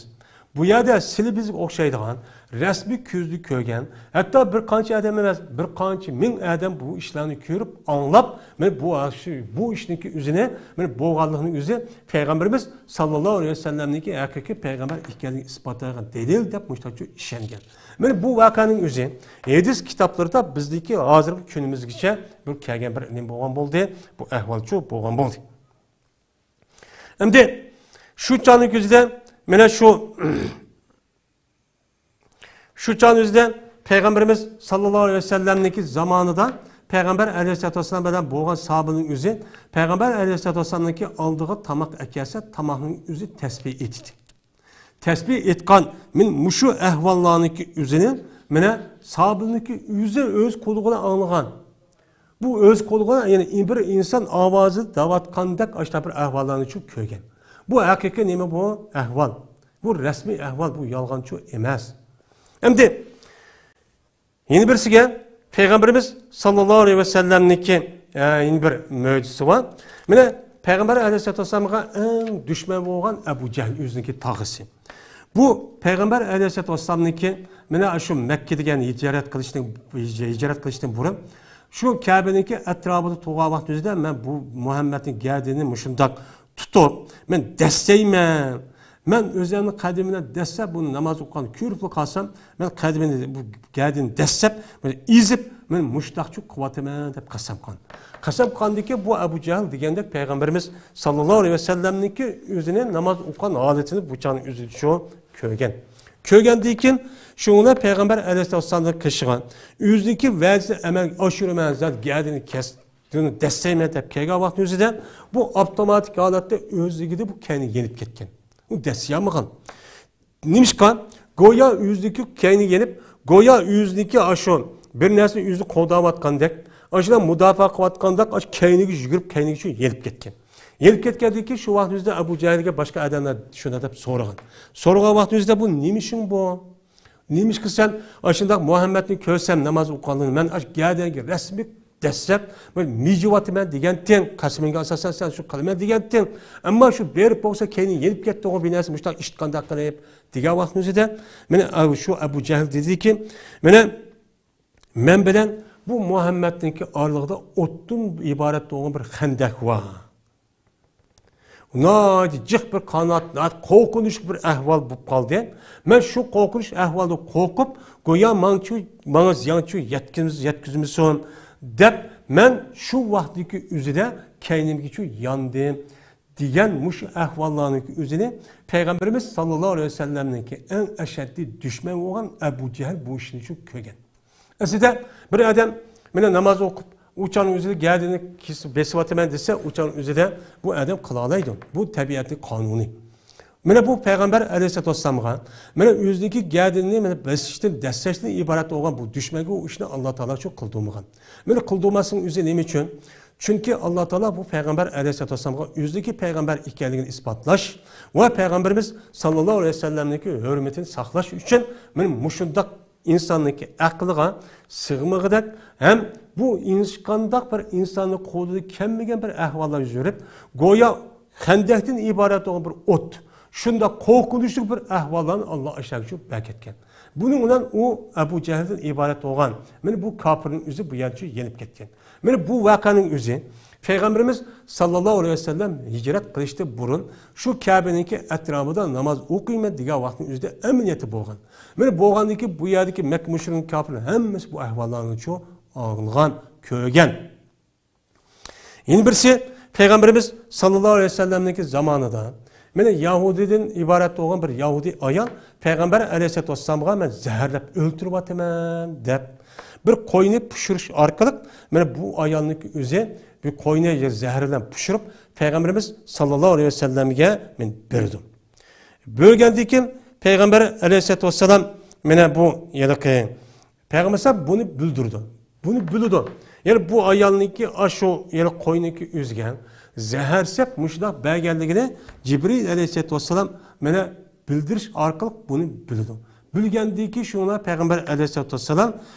بۇ يەردە سىلى بىزگە ئوخشايدىغان، رەسمىي كۆزدە كۆرگەن، ھەتتا بىر قانچە ئادەم ئەمەس، بىر قانچە مىڭ ئادەم بۇ ئىشلارنى كۆرۈپ، ئاڭلاپ، مانا بۇ، بۇ ئىشنىڭكى ئۆزىنى، مانا بولغانلىقىنىڭ ئۆزى پەيغەمبىرىمىز ساللاللاھۇ ئەلەيھى ۋەسەللەمنىڭكى ھەقىقىي پەيغەمبەر ئىكەنلىكىنى ئىسپاتلايدىغان دەلىل دەپ مۇشۇنداق ئىشەنگەن. مانا بۇ ۋەقەنىڭ ئۆزى ھەدىس كىتابلىرىدا بىزدىكى ھازىرقى كۈنىمىزگىچە بىر كەلگەن بىر ئىلىم بولغان بولدى، بۇ ئەھۋالچۇ بولغان بولدى. ئەمدى شۇ چاغنىڭ ئۆزىدە، مانا شۇ، شۇ چاغنىڭ ئۆزىدە پەيغەمبىرىمىز ساللاللاھۇ ئەلەيھى ۋەسەللەمنىڭكى زامانىدا پەيغەمبەر ئەلەيھىسسالاتۇ ۋەسسالام بىلەن بولغان ساھابىنىڭ ئۆزى پەيغەمبەر ئەلەيھىسسالاتۇ ۋەسسالامنىڭكى ئالدىغا تاماق ئەكەلسە، تاماقنىڭ ئۆزى تەسبىھ ئېيتىدۇ. تەسبىھ ئېيتقان، مەن مۇشۇ ئەھۋاللارنىڭكى ئۆزىنى، مانا، سابىلنىڭكى ئۆزى ئۆز قۇلىقى بىلەن ئاڭلىغان. بۇ ئۆز قۇلىقى بىلەن، يەنى بىر ئىنسان ئاۋازى دەۋاتقاندەك ئاشۇنداق بىر ئەھۋاللارنى شۇ كۆرگەن. بۇ ھەقىقىي نېمە بۇ ئەھۋال؟ بۇ رەسمىي ئەھۋال، بۇ يالغانچۇ ئەمەس. ئەمدى يەنە بىرسىگە، پەيغەمبىرىمىز ساللاللاھۇ ئەلەيھى ۋەسەللەمنىڭكى، ئە، يەنە بىر مۆجىزىسى بار. مانا، پەيغەمبەر ئەلەيھىسسالاتۇ ۋەسسالامغا ئەڭ دۈشمەن بولغان ئەبۇ جەھل، ئۆزىنىڭكى تاغىسى. بۇ پەيغەمبەر ئەلەيھىسسالاتۇ ۋەسسالامنىڭكى، مانا شۇ مەككە دېگەن ھىجرەت قىلىشتىن، ھىجرەت قىلىشتىن بۇرۇن، شۇ كەبىنىڭكى ئەتراپىدا تۇرغان ۋاقتىمىزدا مەن بۇ مۇھەممەدنىڭ گەدىنىنى مۇشۇنداق تۇتۇپ، مەن دەسسەيمەن. مەن ئۆزۈمنىڭ قەدىمىنى دەسسەپ، بۇنى ناماز ئوقۇغاندا كۆرۈپلا قالسام، مەن قەدىمىنى، بۇ گەدىنى دەسسەپ، بۇنى ئېزىپ، مەن مۇشتاقچۇ قىلىۋاتىمەن دەپ قەسەم قىلغان. قەسەم قىلغاندىكىن بۇ ئەبۇ جەھىل دېگەندەك پەيغەمبىرىمىز ساللاللاھۇ ئەلەيھى ۋەسەللەمنىڭكى ئۆزىنى ناماز ئوقۇغان ھالىتىنى بۇ چاغنىڭ ئۆزىدە شۇ كۆرگەن. كۆرگەندىن كېيىن شۇڭا پەيغەمبەر ئەلەيھىسسالام قېشىغا ئۆزىنىڭكى ۋەدىسىنى ئەمەلگە ئاشۇرىمەن، زادى گەدىنى كەس، دەسسەيمەن دەپ كەلگەن ۋاقىتنىڭ ئۆزىدە بۇ ئاپتوماتىك ھالەتتە ئۆزلۈكىدە بۇ كەينىگە يېنىپ كەتكەن. ئۇ دەسسىيالمىغان. نېمىشقا؟ گويا ئۆزىنىڭكى كەينىگە يېنىپ، گويا ئۆزىنىڭكى ئاشۇ بىر نەرسىنى ئۆزىنى قوغداۋاتقاندەك، ئاشۇنداق مۇداپىئە قىلىۋاتقاندەك، ئاشۇ كەينىگە يۈگۈرۈپ، كەينىگە شۇ يېنىپ كەتكەن. يېنىپ كەتكەندىن كېيىن شۇ ۋاقىتنىڭ ئۆزىدە ئەبۇ جەھىلگە باشقا ئادەملەر شۇنداق دەپ سورىغان. سورىغان ۋاقىتنىڭ ئۆزىدە بۇ نېمە ئىشىڭ بۇ؟ نېمىشقا سەن ئاشۇنداق مۇھەممەدنى كۆرسەم ناماز ئوقۇغانلىقىنى، مەن ئاشۇ گەدەنگە رەسمىي دەسسەپ، مىجىۋاتىمەن دېگەنتىڭ، قەسىمىڭگە ئاساسەن سەن شۇ قىلىمەن دېگەنتىڭ. ئەمما شۇ بېرىپ بولسا كەينى يېنىپ كەتتىغۇ، بىر نەرسە مۇشۇنداق ئىشتىقانداق قىلىپ دېگەن ۋاقىتنىڭ ئۆزىدە، مانا، ئاۋۇ شۇ ئەبۇ جەھىل دېدىكى، مانا، مەن بىلەن بۇ مۇھەممەدنىڭكى ئارىلىقىدا ئوتتىن ئىبارەت بولغان بىر خەندەك بار. ناھايىتى جىق بىر قانات، ناھايىتى قورقۇنچلۇق بىر ئەھۋال بولۇپ قالدى. مەن شۇ قورقۇنچ ئەھۋالدىن قورقۇپ، گويا ماڭچۇ، ماڭا زىيانچۇ يەتكۈز-، يەتكۈزمىسۇن دەپ، مەن شۇ ۋاقىتتىكى ئۆزىدە كەينىمگىچۇ ياندىم دېگەن مۇشۇ ئەھۋاللارنىڭ ئۆزىنى پەيغەمبىرىمىز ساللاللاھۇ ئەلەيھى ۋەسەللەمنىڭكى ئەڭ ئەشەددىي دۈشمەن بولغان ئەبۇ جەھىل بۇ ئىشنى شۇ كۆرگەن. ئەسلىدە بىر ئادەم مانا ناماز ئوقۇپ، ئۇ چاغنىڭ ئۆزىدە گەدىنى كېسىپ بېسىۋاتىمەن دېسە، ئۇ چاغنىڭ ئۆزىدە بۇ ئادەم قىلالايدۇ. بۇ تەبىئەتنىڭ قانۇنى. مانا بۇ پەيغەمبەر ئەلەيھىسسالاتۇ ۋەسسالامغا مانا ئۆزىنىڭكى گەدىنىنى مانا بېسىشتىن، دەسسەشتىن ئىبارەت بولغان بۇ دۈشمەنگە ئۇ ئىشنى ئاللا تائالا شۇ قىلدۇرمىغان. مانا قىلدۇرماسلىقنىڭ ئۆزى نېمە ئۈچۈن؟ چۈنكى ئاللا تائالا بۇ پەيغەمبەر ئەلەيھىسسالاتۇ ۋەسسالامغا ئۆزىنىڭكى پەيغەمبەر ئىكەنلىكىنى ئىسپاتلاش ۋە پەيغەمبىرىمىز ساللاللاھۇ ئەلەيھى ۋەسەللەمنىڭكى ھۆرمىتىنى ساقلاش ئۈچۈن مانا مۇشۇنداق ئىنساننىڭكى ئەقلىگە سىغمىغۇدەك ھەم بۇ ھېچقانداق بىر ئىنساننىڭ قولىدا كەلمىگەن بىر ئەھۋاللار يۈز بېرىپ، گويا خەندەكتىن ئىبارەت بولغان بىر ئوت، شۇنداق قورقۇنچلۇق بىر ئەھۋاللارنى ئاللا ئاشۇ بەركەتكەن. بۇنىڭ بىلەن ئۇ ئەبۇ جەھىلدىن ئىبارەت بولغان، مانا بۇ كاپىرنىڭ ئۆزى بۇ يەرچە يېنىپ كەتكەن. مانا بۇ ۋەقەنىڭ ئۆزى پەيغەمبىرىمىز ساللاللاھۇ ئەلەيھى ۋەسەللەم ھىجرەت قىلىشتىن بۇرۇن شۇ كەبىنىڭكى ئەتراپىدا ناماز ئوقۇيمەن دېگەن ۋاقىتنىڭ ئۆزىدە ئەمەلىيەتتە بولغان. مانا بولغاندىن كېيىن بۇ يەردىكى مەككە مۇشرىكىن كاپىرلار ھەممىسى بۇ ئەھۋاللارنى شۇ ئاڭلىغان، كۆرگەن. يەنە بىرسى، پەيغەمبىرىمىز ساللاللاھۇ ئەلەيھى ۋەسەللەمنىڭكى زامانىدا، مانا، يەھۇدىيدىن ئىبارەت بولغان بىر يەھۇدىي ئايال پەيغەمبەر ئەلەيھىسسالاتۇ ۋەسسالامغا، «مەن زەھەرلەپ ئۆلتۈرۈۋاتىمەن» دەپ، بىر قوينى پىشۇرۇش ئارقىلىق، مانا، بۇ ئايالنىڭكى ئۆزى بىر قوينى زەھەر بىلەن پىشۇرۇپ، پەيغەمبىرىمىز ساللاللاھۇ ئەلەيھى ۋەسەللەمگە، مانا، بېرىدۇ. بۆلگەندىن كېيىن پەيغەمبەر ئەلەيھىسسالاتۇ ۋەسسالام، مانا، بۇ ھېلىقى پەيغەمبەر ئەلەيھىسسالام بۇنى بىلدۈرىدۇ. بۇنى بىلىدۇ. يەنى بۇ ئايالنىڭكى ئاشۇ، يەنى قوينىڭكى ئۆزىگە زەھەر سەپ مۇشۇنداق بەرگەنلىكىنى جىبرىل ئەلەيھىسسالاتۇ ۋەسسالام، مانا، بىلدۈرۈش ئارقىلىق بۇنى بىلىدۇ. بىلگەندىن كېيىن شۇڭا پەيغەمبەر ئەلەيھىسسالاتۇ ۋەسسالام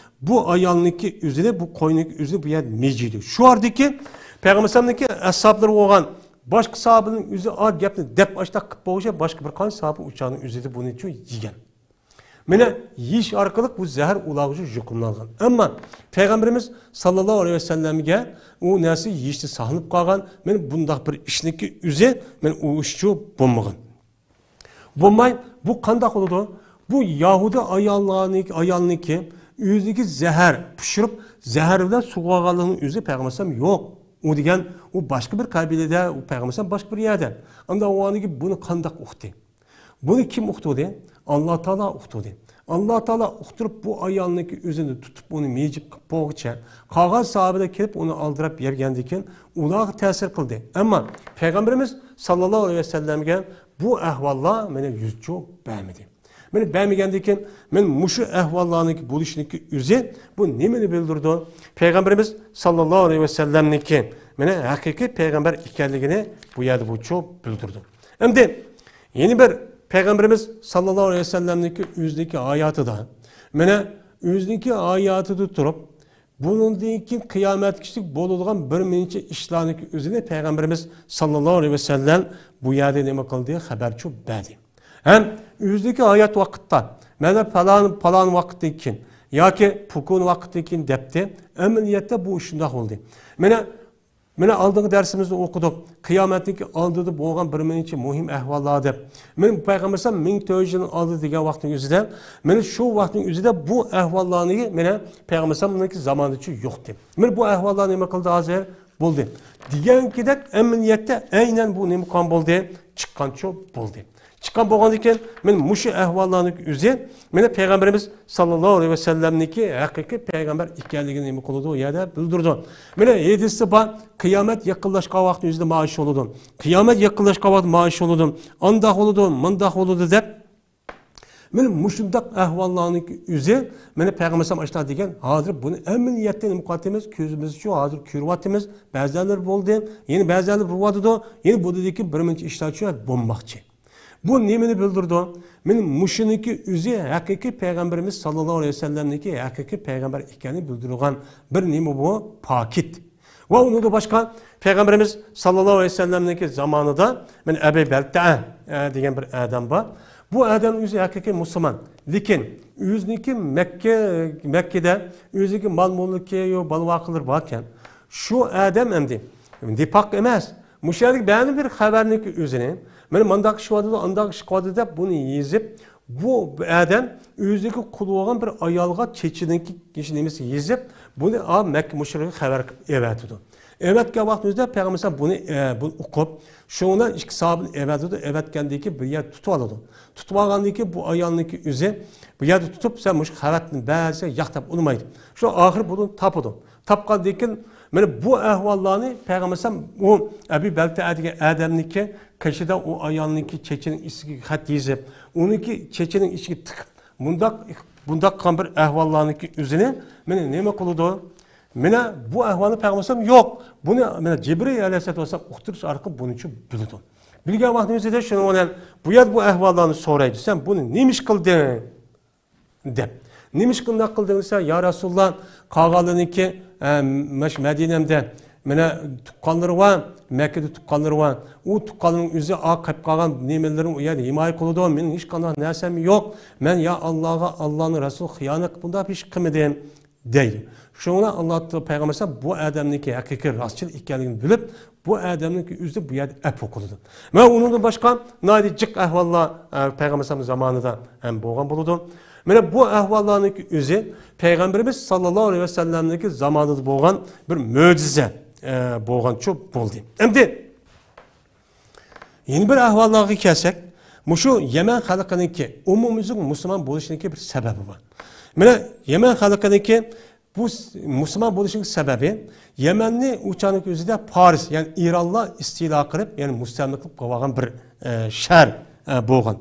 بۇ ئايالنىڭكى ئۆزىنى، بۇ قوينىڭكى ئۆزىنى بۇ يەردە مىجىيدۇ. شۇ ئاردىكى پەيغەمبەر ئەلەيھىسسالامنىڭكى ئەسھابلىرى بولغان باشقا ساھابىنىڭ ئۆزى ئا گەپنى دەپ ئاشتاق قىلىپ بولغۇچە باشقا بىر قانچە ساھابە ئۇچارنىڭ ئۆزىدە بۇنى يېگەن. مانا، يېيىش ئارقىلىق بۇ زەھەر ئۇلارغىچە يۇقۇملانغان. ئەمما پەيغەمبىرىمىز ساللاللاھۇ ئەلەيھى ۋەسەللەمگە ئۇ نەرسە يېيىشتىن ساقلىنىپ قالغان. مانا، بۇنداق بىر ئىشنىڭكى ئۆزى، مانا، ئۇ ئىشچۇ بولمىغان. بولماي، بۇ قانداق بولىدۇ؟ بۇ يەھۇدىي ئاياللارنىڭكى، ئايالنىڭكى ئۆزىگە زەھەر پىشۇرۇپ، زەھەر بىلەن سۇغارغانلىقىنىڭ ئۆزى پەيغەمبەر ئەلەيھىسسالام يوق. ئۇ دېگەن، ئۇ باشقا بىر قەبىلىدە، ئۇ پەيغەمبەر ئەلەيھىسسالام باشقا بىر يەردە. ئاندىن ئۇ ئاندىن كېيىن بۇنى قانداق ئۇقتى؟ بۇنى كىم ئۇقتۇردى؟ ئاللا تائالا ئۇقتۇردى. ئاللا تائالا ئۇقتۇرۇپ، بۇ ئايالنىڭكى ئۆزىنى تۇتۇپ، ئۇنى مىجىپ قىلىپ بولغۇچە، قالغان ساھابىلەر كېلىپ، ئۇنى ئالدىراپ يەرگەندىن كېيىن، ئۇلارغا تەسىر قىلدى. ئەمما پەيغەمبىرىمىز ساللاللاھۇ ئەلەيھى ۋەسەللەمگە بۇ ئەھۋاللار، مانا، يۈزچۇ بەرمىدى. مانا، بەرمىگەندىن كېيىن، مانا، مۇشۇ ئەھۋاللارنىڭكى بولۇشنىڭكى ئۆزى بۇ نېمىنى بىلدۈرىدۇ؟ پەيغەمبىرىمىز ساللاللاھۇ ئەلەيھى ۋەسەللەمنىڭكى، مانا، ھەقىقىي پەيغەمبەر ئىكەنلىكىنى بۇ يەردە بۇچۇ بىلدۈرىدۇ. ئەمدى يەنە بىر پەيغەمبىرىمىز ساللاللاھۇ ئەلەيھى ۋەسەللەمنىڭكى ئۆزىنىڭكى ھاياتىدا، مانا، ئۆزىنىڭكى ھاياتىدا تۇرۇپ، بۇنىڭدىن كېيىن قىيامەتكىچىلىك بولىدىغان بىر نەچچە ئىشلارنىڭكى ئۆزىنى پەيغەمبىرىمىز ساللاللاھۇ ئەلەيھى ۋەسەللەم بۇ يەردە نېمە قىلدى؟ خەبەرچۇ بەردى. ھەم ئۆزىدىكى ھايات ۋاقىتتا، مانا، پالان، پالان ۋاقىتتىن كېيىن ياكى پۇكۇن ۋاقىتتىن كېيىن دەپتى. ئەمەلىيەتتە بۇ شۇنداق بولدى. مانا، مانا، ئالدىنقى دەرسىمىزدە ئوقۇدۇق. قىيامەتنىڭكى ئالدىدا بولغان بىر نەچچە مۇھىم ئەھۋاللار دەپ. مانا، پەيغەمبەر ئەلەيھىسسالام مىڭ تۆت يۈز يىلنىڭ ئالدىدا دېگەن ۋاقىتنىڭ ئۆزىدە، مانا، شۇ ۋاقىتنىڭ ئۆزىدە بۇ ئەھۋاللارنى، مانا، پەيغەمبەر ئەلەيھىسسالامنىڭكى زامانىدىچۇ يوقتى. مانا، بۇ ئەھۋاللار نېمە قىلدى ھازىر؟ بولدى. دېگەنكىدەك، ئەمەلىيەتتە ئەينەن بۇ نېمە قىلغان بولدى؟ چىققانچۇ بولدى. چىققان بولغاندىن كېيىن، مانا مۇشۇ ئەھۋاللارنىڭ ئۆزى، مانا پەيغەمبىرىمىز ساللاللاھۇ ئەلەيھى ۋەسەللەمنىڭكى ھەقىقىي پەيغەمبەر ئىكەنلىكىنى نېمە قىلىدۇ؟ يەنە بىلدۈرىدۇ. مانا ھەدىستە بار، قىيامەت يېقىنلاشقان ۋاقىتنىڭ ئۆزىدە مانا شۇ بولىدۇ. قىيامەت يېقىنلاشقان ۋاقىت مانا شۇ بولىدۇ. ئانداق بولىدۇ، مۇنداق بولىدۇ دەپ، مانا مۇشۇنداق ئەھۋاللارنىڭ ئۆزى، مانا پەيغەمبەر ئەلەيھىسسالام ئاشۇنداق دېگەن. ھازىر بۇنى ئەمەلىيەتتە نېمە قىلىۋاتىمىز؟ كۆزىمىزچۇ ھازىر كۆرۈۋاتىمىز. بەزىلەر بولدى، يەنە بەزىلەر بولۇۋاتىدۇ. يەنە بۇنىڭدىن كېيىن بىر نەچچە ئىشلارچۇ بولماقچى. بۇ نېمىنى بىلدۈرىدۇ؟ مانا مۇشۇنىڭكى ئۆزى ھەقىقىي پەيغەمبىرىمىز ساللاللاھۇ ئەلەيھى ۋەسەللەمنىڭكى ھەقىقىي پەيغەمبەر ئىكەنلىكىنى بىلدۈرىدىغان بىر نېمە بۇ؟ پاكىت. ۋە ئۇنىڭدىن باشقا پەيغەمبىرىمىز ساللاللاھۇ ئەلەيھى ۋەسەللەمنىڭكى زامانىدا، مانا، ئەبى بەلتەئە، ئە، دېگەن بىر ئادەم بار. بۇ ئادەم ئۆزى ھەقىقىي مۇسۇلمان. لېكىن ئۆزىنىڭكى مەككە، مەككىدە ئۆزىنىڭكى مال-مۈلكى، يو، بالا-ۋاقىلىرى باركەن، شۇ ئادەم ئەمدى نىپاق ئەمەس. مۇشۇ يەردىكى بەزى بىر خەۋەرنىڭكى ئۆزىنى، مانا مۇنداق ئىش بولدى، ئانداق ئىش قىلدى دەپ بۇنى يېزىپ، بۇ ئادەم ئۆزىگە قۇل بولغان بىر ئايالغا چېچىنىڭكى نېمىسى يېزىپ، بۇنى، ئا، مەككە مۇشرىكىگە خەۋەر قىلىپ ئەۋەتىدۇ. ئەۋەتكەن ۋاقتىمىزدا پەيغەمبەر بۇنى، ئە، بۇنى ئوقۇپ، شۇنىڭ بىلەن ئىككى ساھابىنى ئەۋەتىدۇ. ئەۋەتكەندىن كېيىن بىر يەردە تۇتۇپ ئالىدۇ. تۇتۇپ ئالغاندىن كېيىن بۇ ئايالنىڭكى ئۆزى بۇ يەردە تۇتۇپ، سەن مۇشۇ خەۋەرنى بەرسەڭ ياق دەپ ئۇنىمايدۇ. شۇ ئاخىرى بۇنى تاپىدۇ. تاپقاندىن كېيىن، مانا بۇ ئەھۋاللارنى پەيغەمبەر ئەلەيھىسسالام ئۇ ئەبى بەلتەئە دېگەن ئادەمنىڭكى قېشىدا ئۇ ئايالنىڭكى چېچىنىڭ ئىچىگە خەت يېزىپ، ئۇنىڭكى چېچىنىڭ ئىچىگە تىقىپ، بۇنداق، بۇنداق قىلغان بىر ئەھۋاللارنىڭكى ئۆزىنى مانا نېمە قىلىدۇ؟ مانا بۇ ئەھۋالنى پەيغەمبەر ئەلەيھىسسالام يوق. بۇنى مانا جىبرىل ئەلەيھىسسالام ئۇقتۇرۇش ئارقىلىق بۇنىچۇ بىلىدۇ. بىلگەن ۋاقتىمىزدا شۇنىڭ بىلەن بۇ يەردە بۇ ئەھۋاللارنى سورايدۇ. سەن بۇنى نېمە ئىش قىلدىڭ؟ دەپ. نېمە ئىش قىلدىڭ دېسە، يا رەسۇلاللا، قالغانلىرىنىڭكى، ئە، مەش-، مەدىنەمدە مانا تۇغقانلىرى بار، مەككىدە تۇغقانلىرى بار. ئۇ تۇغقانلىرىنىڭ ئۆزى ئا قېلىپ قالغان نېمىلىرىنى ئۇ يەردە ھىمايە قىلىدۇ. مېنىڭ ھېچقانداق نەرسەم يوق. مەن يا ئاللاغا، ئاللانىڭ رەسۇلىغا خىيانەت قىلىپ بۇنداق ئىش قىلمىدىم. دەيدۇ. شۇنىڭ بىلەن ئاللا پەيغەمبەر بۇ ئادەمنىڭكى ھەقىقىي راستچىل ئىكەنلىكىنى بىلىپ، بۇ ئادەمنىڭكى ئۆزى بۇ يەردە ئەپۇ قىلىدۇ. مانا ئۇنىڭدىن باشقا ناھايىتى جىق ئەھۋاللار، ئە، پەيغەمبەر زامانىدا ھەم بولغان بولىدۇ. مانا بۇ ئەھۋاللارنىڭكى ئۆزى پەيغەمبىرىمىز ساللاللاھۇ ئەلەيھى ۋەسەللەمنىڭكى زامانىدا بولغان بىر مۆجىزە. ئە، بولغانچۇ بولدى. ئەمدى يەنە بىر ئەھۋاللارغا كەلسەك، مۇشۇ يەمەن خەلقىنىڭكى ئومۇميۈزلۈك مۇسۇلمان بولۇشىنىڭكى بىر سەۋەبى بار. مانا يەمەن خەلقىنىڭكى بۇ س-، مۇسۇلمان بولۇشىنىڭ سەۋەبى، يەمەننى ئۇ چاغنىڭ ئۆزىدە پارس، يەنى ئىرانلار ئىستىلا قىلىپ، يەنى مۇستەملىكە قىلىپ قىلىۋالغان بىر، ئە، شەھەر، ئە، بولغان.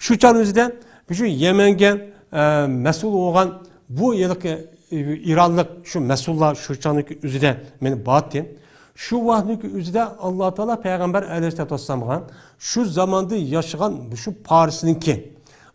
شۇ چاغنىڭ ئۆزىدە شۇ يەمەنگە، ئە، مەسئۇل بولغان بۇ ھېلىقى، ئە، ئىرانلىق شۇ مەسئۇللار شۇ چاغنىڭ ئۆزىدە مانا بارتى. شۇ ۋاقىتنىڭ ئۆزىدە ئاللا تائالا پەيغەمبەر ئەلەيھىسسالاتۇ ۋەسسالامغا شۇ زاماندا ياشىغان شۇ پارسنىڭكى،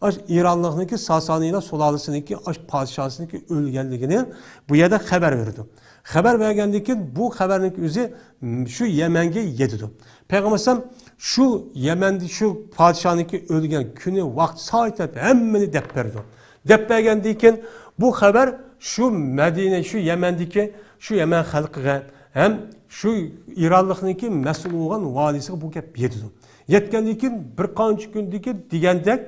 ئاش ئىرانلىقنىڭكى، ساسانىيلار سۇلالىسىنىڭكى، ئاش پادىشاھسىنىڭكى ئۆلگەنلىكىنى بۇ يەردە خەۋەر بېرىدۇ. خەۋەر بەرگەندىن كېيىن بۇ خەۋەرنىڭ ئۆزى، م، شۇ يەمەنگە يېتىدۇ. پەيغەمبەر ئەلەيھىسسالام شۇ يەمەندە شۇ پادىشاھنىڭكى ئۆلگەن كۈنى، ۋاقتى، سائىتى ھەممىنى دەپ بېرىدۇ. دەپ بەرگەندىن كېيىن بۇ خەۋەر شۇ مەدىنە، شۇ يەمەندىكى، شۇ يەمەن خەلقىگە ھەم شۇ ئىرانلىقنىڭكى مەسئۇل بولغان ۋالىسىغا بۇ گەپ يېتىدۇ. يەتكەندىن كېيىن بىر قانچە كۈندىن كېيىن دېگەندەك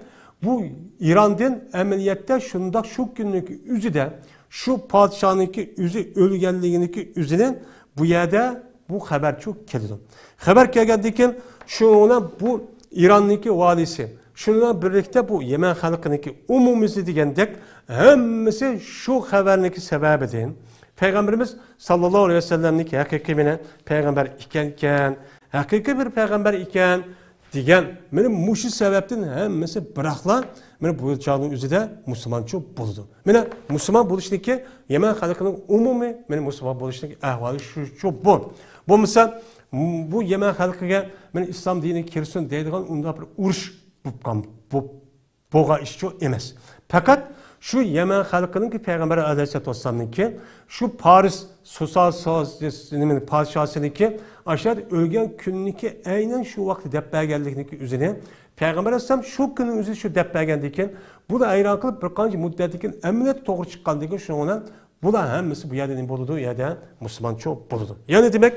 بۇ ئىراندىن ئەمەلىيەتتە شۇنداق شۇ كۈننىڭكى ئۆزىدە شۇ پادىشاھنىڭكى ئۆزى ئۆلگەنلىكىنىڭكى ئۆزىنى بۇ يەردە بۇ خەۋەرچۇ كېلىدۇ. خەۋەر كەلگەندىن كېيىن شۇنىڭ بىلەن بۇ ئىراننىڭكى ۋالىسى، شۇنىڭ بىلەن بىرلىكتە بۇ يەمەن خەلقىنىڭكى ئومۇميۈزى دېگەندەك ھەممىسى شۇ خەۋەرنىڭكى سەۋەبىدىن پەيغەمبىرىمىز ساللاللاھۇ ئەلەيھى ۋەسەللەمنىڭكى ھەقىقىي مانا پەيغەمبەر ئىكەنكەن، ھەقىقىي بىر پەيغەمبەر ئىكەن دېگەن، مانا مۇشۇ سەۋەبتىن ھەممىسى بىراقلا مانا بۇ چاغنىڭ ئۆزىدە مۇسۇلمانچۇ بولىدۇ. مانا مۇسۇلمان بولۇشنىڭكى يەمەن خەلقىنىڭ ئومۇمىي مانا مۇسۇلمان بولۇشنىڭ ئەھۋالى شۇچۇ بۇ. بولمىسا، م-، بۇ يەمەن خەلقىگە مانا ئىسلام دىنى كىرسۇن دەيدىغان ئۇنداق بىر ئۇرۇش بولۇپ قال-، بولۇپ بولغان ئىشچۇ ئەمەس. پەقەت شۇ يەمەن خەلقىنىڭكى پەيغەمبەر ئەلەيھىسسالاتۇ ۋەسسالامنىڭكى شۇ پارس سۇسا-، سۇ-، نېمە، پادىشاھسىنىڭكى ئاشۇ يەردە ئۆلگەن كۈنىنىڭكى ئەينەن شۇ ۋاقىتتا دەپ بەرگەنلىكىنىڭكى ئۆزىنى پەيغەمبەر ئەلەيھىسسالام شۇ كۈننىڭ ئۆزىدە شۇ دەپ بەرگەندىن كېيىن، بۇ ھەيران قېلىپ بىر قانچە مۇددەتتىن كېيىن ئەمەلىيەتتە توغرا چىققاندىن كېيىن شۇنىڭ بىلەن بۇلار ھەممىسى بۇ يەردە نېمە بولىدۇ؟ ئۇ يەردە مۇسۇلمانچۇ بولىدۇ. يەنى دېمەك،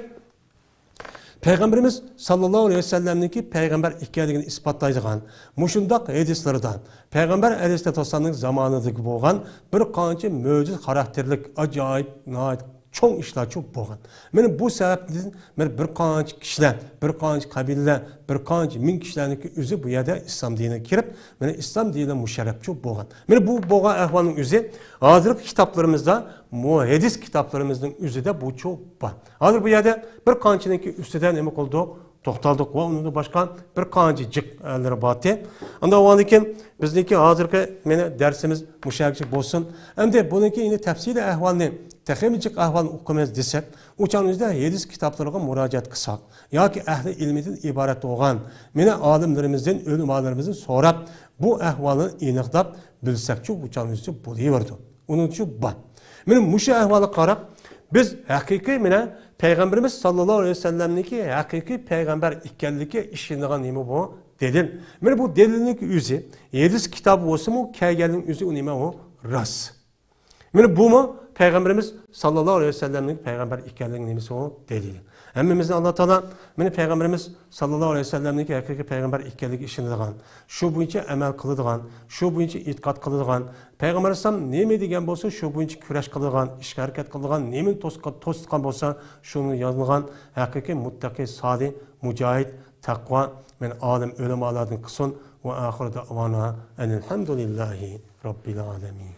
پەيغەمبىرىمىز ساللاللاھۇ ئەلەيھى ۋەسەللەمنىڭكى پەيغەمبەر ئىكەنلىكىنى ئىسپاتلايدىغان مۇشۇنداق ھەدىسلىرىدا پەيغەمبەر ئەلەيھىسسالاتۇ ۋەسسالامنىڭ زامانىدىكى بولغان بىر قانچە مۆجىزە خاراكتېرلىك ئاجايىپ، ناھايىتى چوڭ ئىشلارچۇ بولغان. مانا بۇ سەۋەبتىن مانا بىر قانچە كىشىلەر، بىر قانچە قەبىلىلەر، بىر قانچە مىڭ كىشىلەرنىڭكى ئۆزى بۇ يەردە ئىسلام دىنىغا كىرىپ، مانا ئىسلام دىنى مۇشەررەپچۇ بولغان. مانا بۇ بولغان ئەھۋالنىڭ ئۆزى ھازىرقى كىتابلىرىمىزدا، مۇ-، ھەدىس كىتابلىرىمىزنىڭ ئۆزىدە بۇچۇ بار. ھازىر بۇ يەردە بىر قانچىنىڭكى ئۈستىدە نېمە قىلدۇق؟ توختالدۇق ۋە ئۇنىڭدىن باشقا بىر قانچە جىق ئەللىرى بارتى. ئاندىن ئۇنىڭدىن كېيىن بىزنىڭكى ھازىرقى مېنى دەرسىمىز مۇشۇ يەرگىچە بولسۇن. ئەمدى بۇنىڭكى يەنە تەپسىلىي ئەھۋالنى، تېخىمۇ جىق ئەھۋالنى ئوقۇيمىز دېسەك، ئۇ چاغنىڭ ئۆزىدە ھەدىس كىتابلىرىغا مۇراجىئەت قىلساق ياكى ئەھلى ئىلمىدىن ئىبارەت بولغان مېنى ئالىملىرىمىزدىن، ئۆلىمالىرىمىزدىن سوراپ، بۇ ئەھۋالنى ئېنىقلاپ بىلسەكچۇ، بۇ چاغنىڭ ئۆزىچە بولۇۋېرىدۇ. ئۇنىڭ ئۈچۈن بار. مانا مۇشۇ ئەھۋالغا قاراپ، بىز ھەقىقىي مانا پەيغەمبىرىمىز ساللاللاھۇ ئەلەيھى ۋەسەللەمنىڭكى ھەقىقىي پەيغەمبەر ئىكەنلىكى ئىشىنىدىغان نېمە بۇ؟ دەلىل. مانا بۇ دەلىلنىڭ ئۆزى، ھەدىس كىتابى بولسىمۇ، كەلگەننىڭ ئۆزى ئۇ نېمە ئۇ؟ راست. مانا بۇمۇ پەيغەمبىرىمىز ساللاللاھۇ ئەلەيھى ۋەسەللەمنىڭ پەيغەمبەر ئىكەنلىكىنىڭ نېمىسى ئۇ؟ دەلىلى. ھەممىمىزنى ئاللا تائالا مانا پەيغەمبىرىمىز ساللاللاھۇ ئەلەيھى ۋەسەللەمنىڭكى ھەقىقىي پەيغەمبەر ئىكەنلىكىگە ئىشىنىدىغان، شۇ بويىچە ئەمەل قىلىدىغان، شۇ بويىچە ئېتىقاد قىلىدىغان، پەيغەمبەر ئەلەيھىسسالام نېمە دېگەن بولسا، شۇ بويىچە كۈرەش قىلىدىغان، ئىشقا ھەرىكەت قىلىدىغان، نېمىنى توسقا-، توسۇتقان بولسا، شۇنى يازىدىغان ھەقىقىي مۇتتەقى، سالىھ، مۇجاھىد، تەقۋا، مەن ئالىم ئۆلىمالاردىن قىلسۇن. ۋە ئاخىرۇ دەئۋانا ئەنىل ھەمدۇلىللاھى رەببىل ئالەمىن.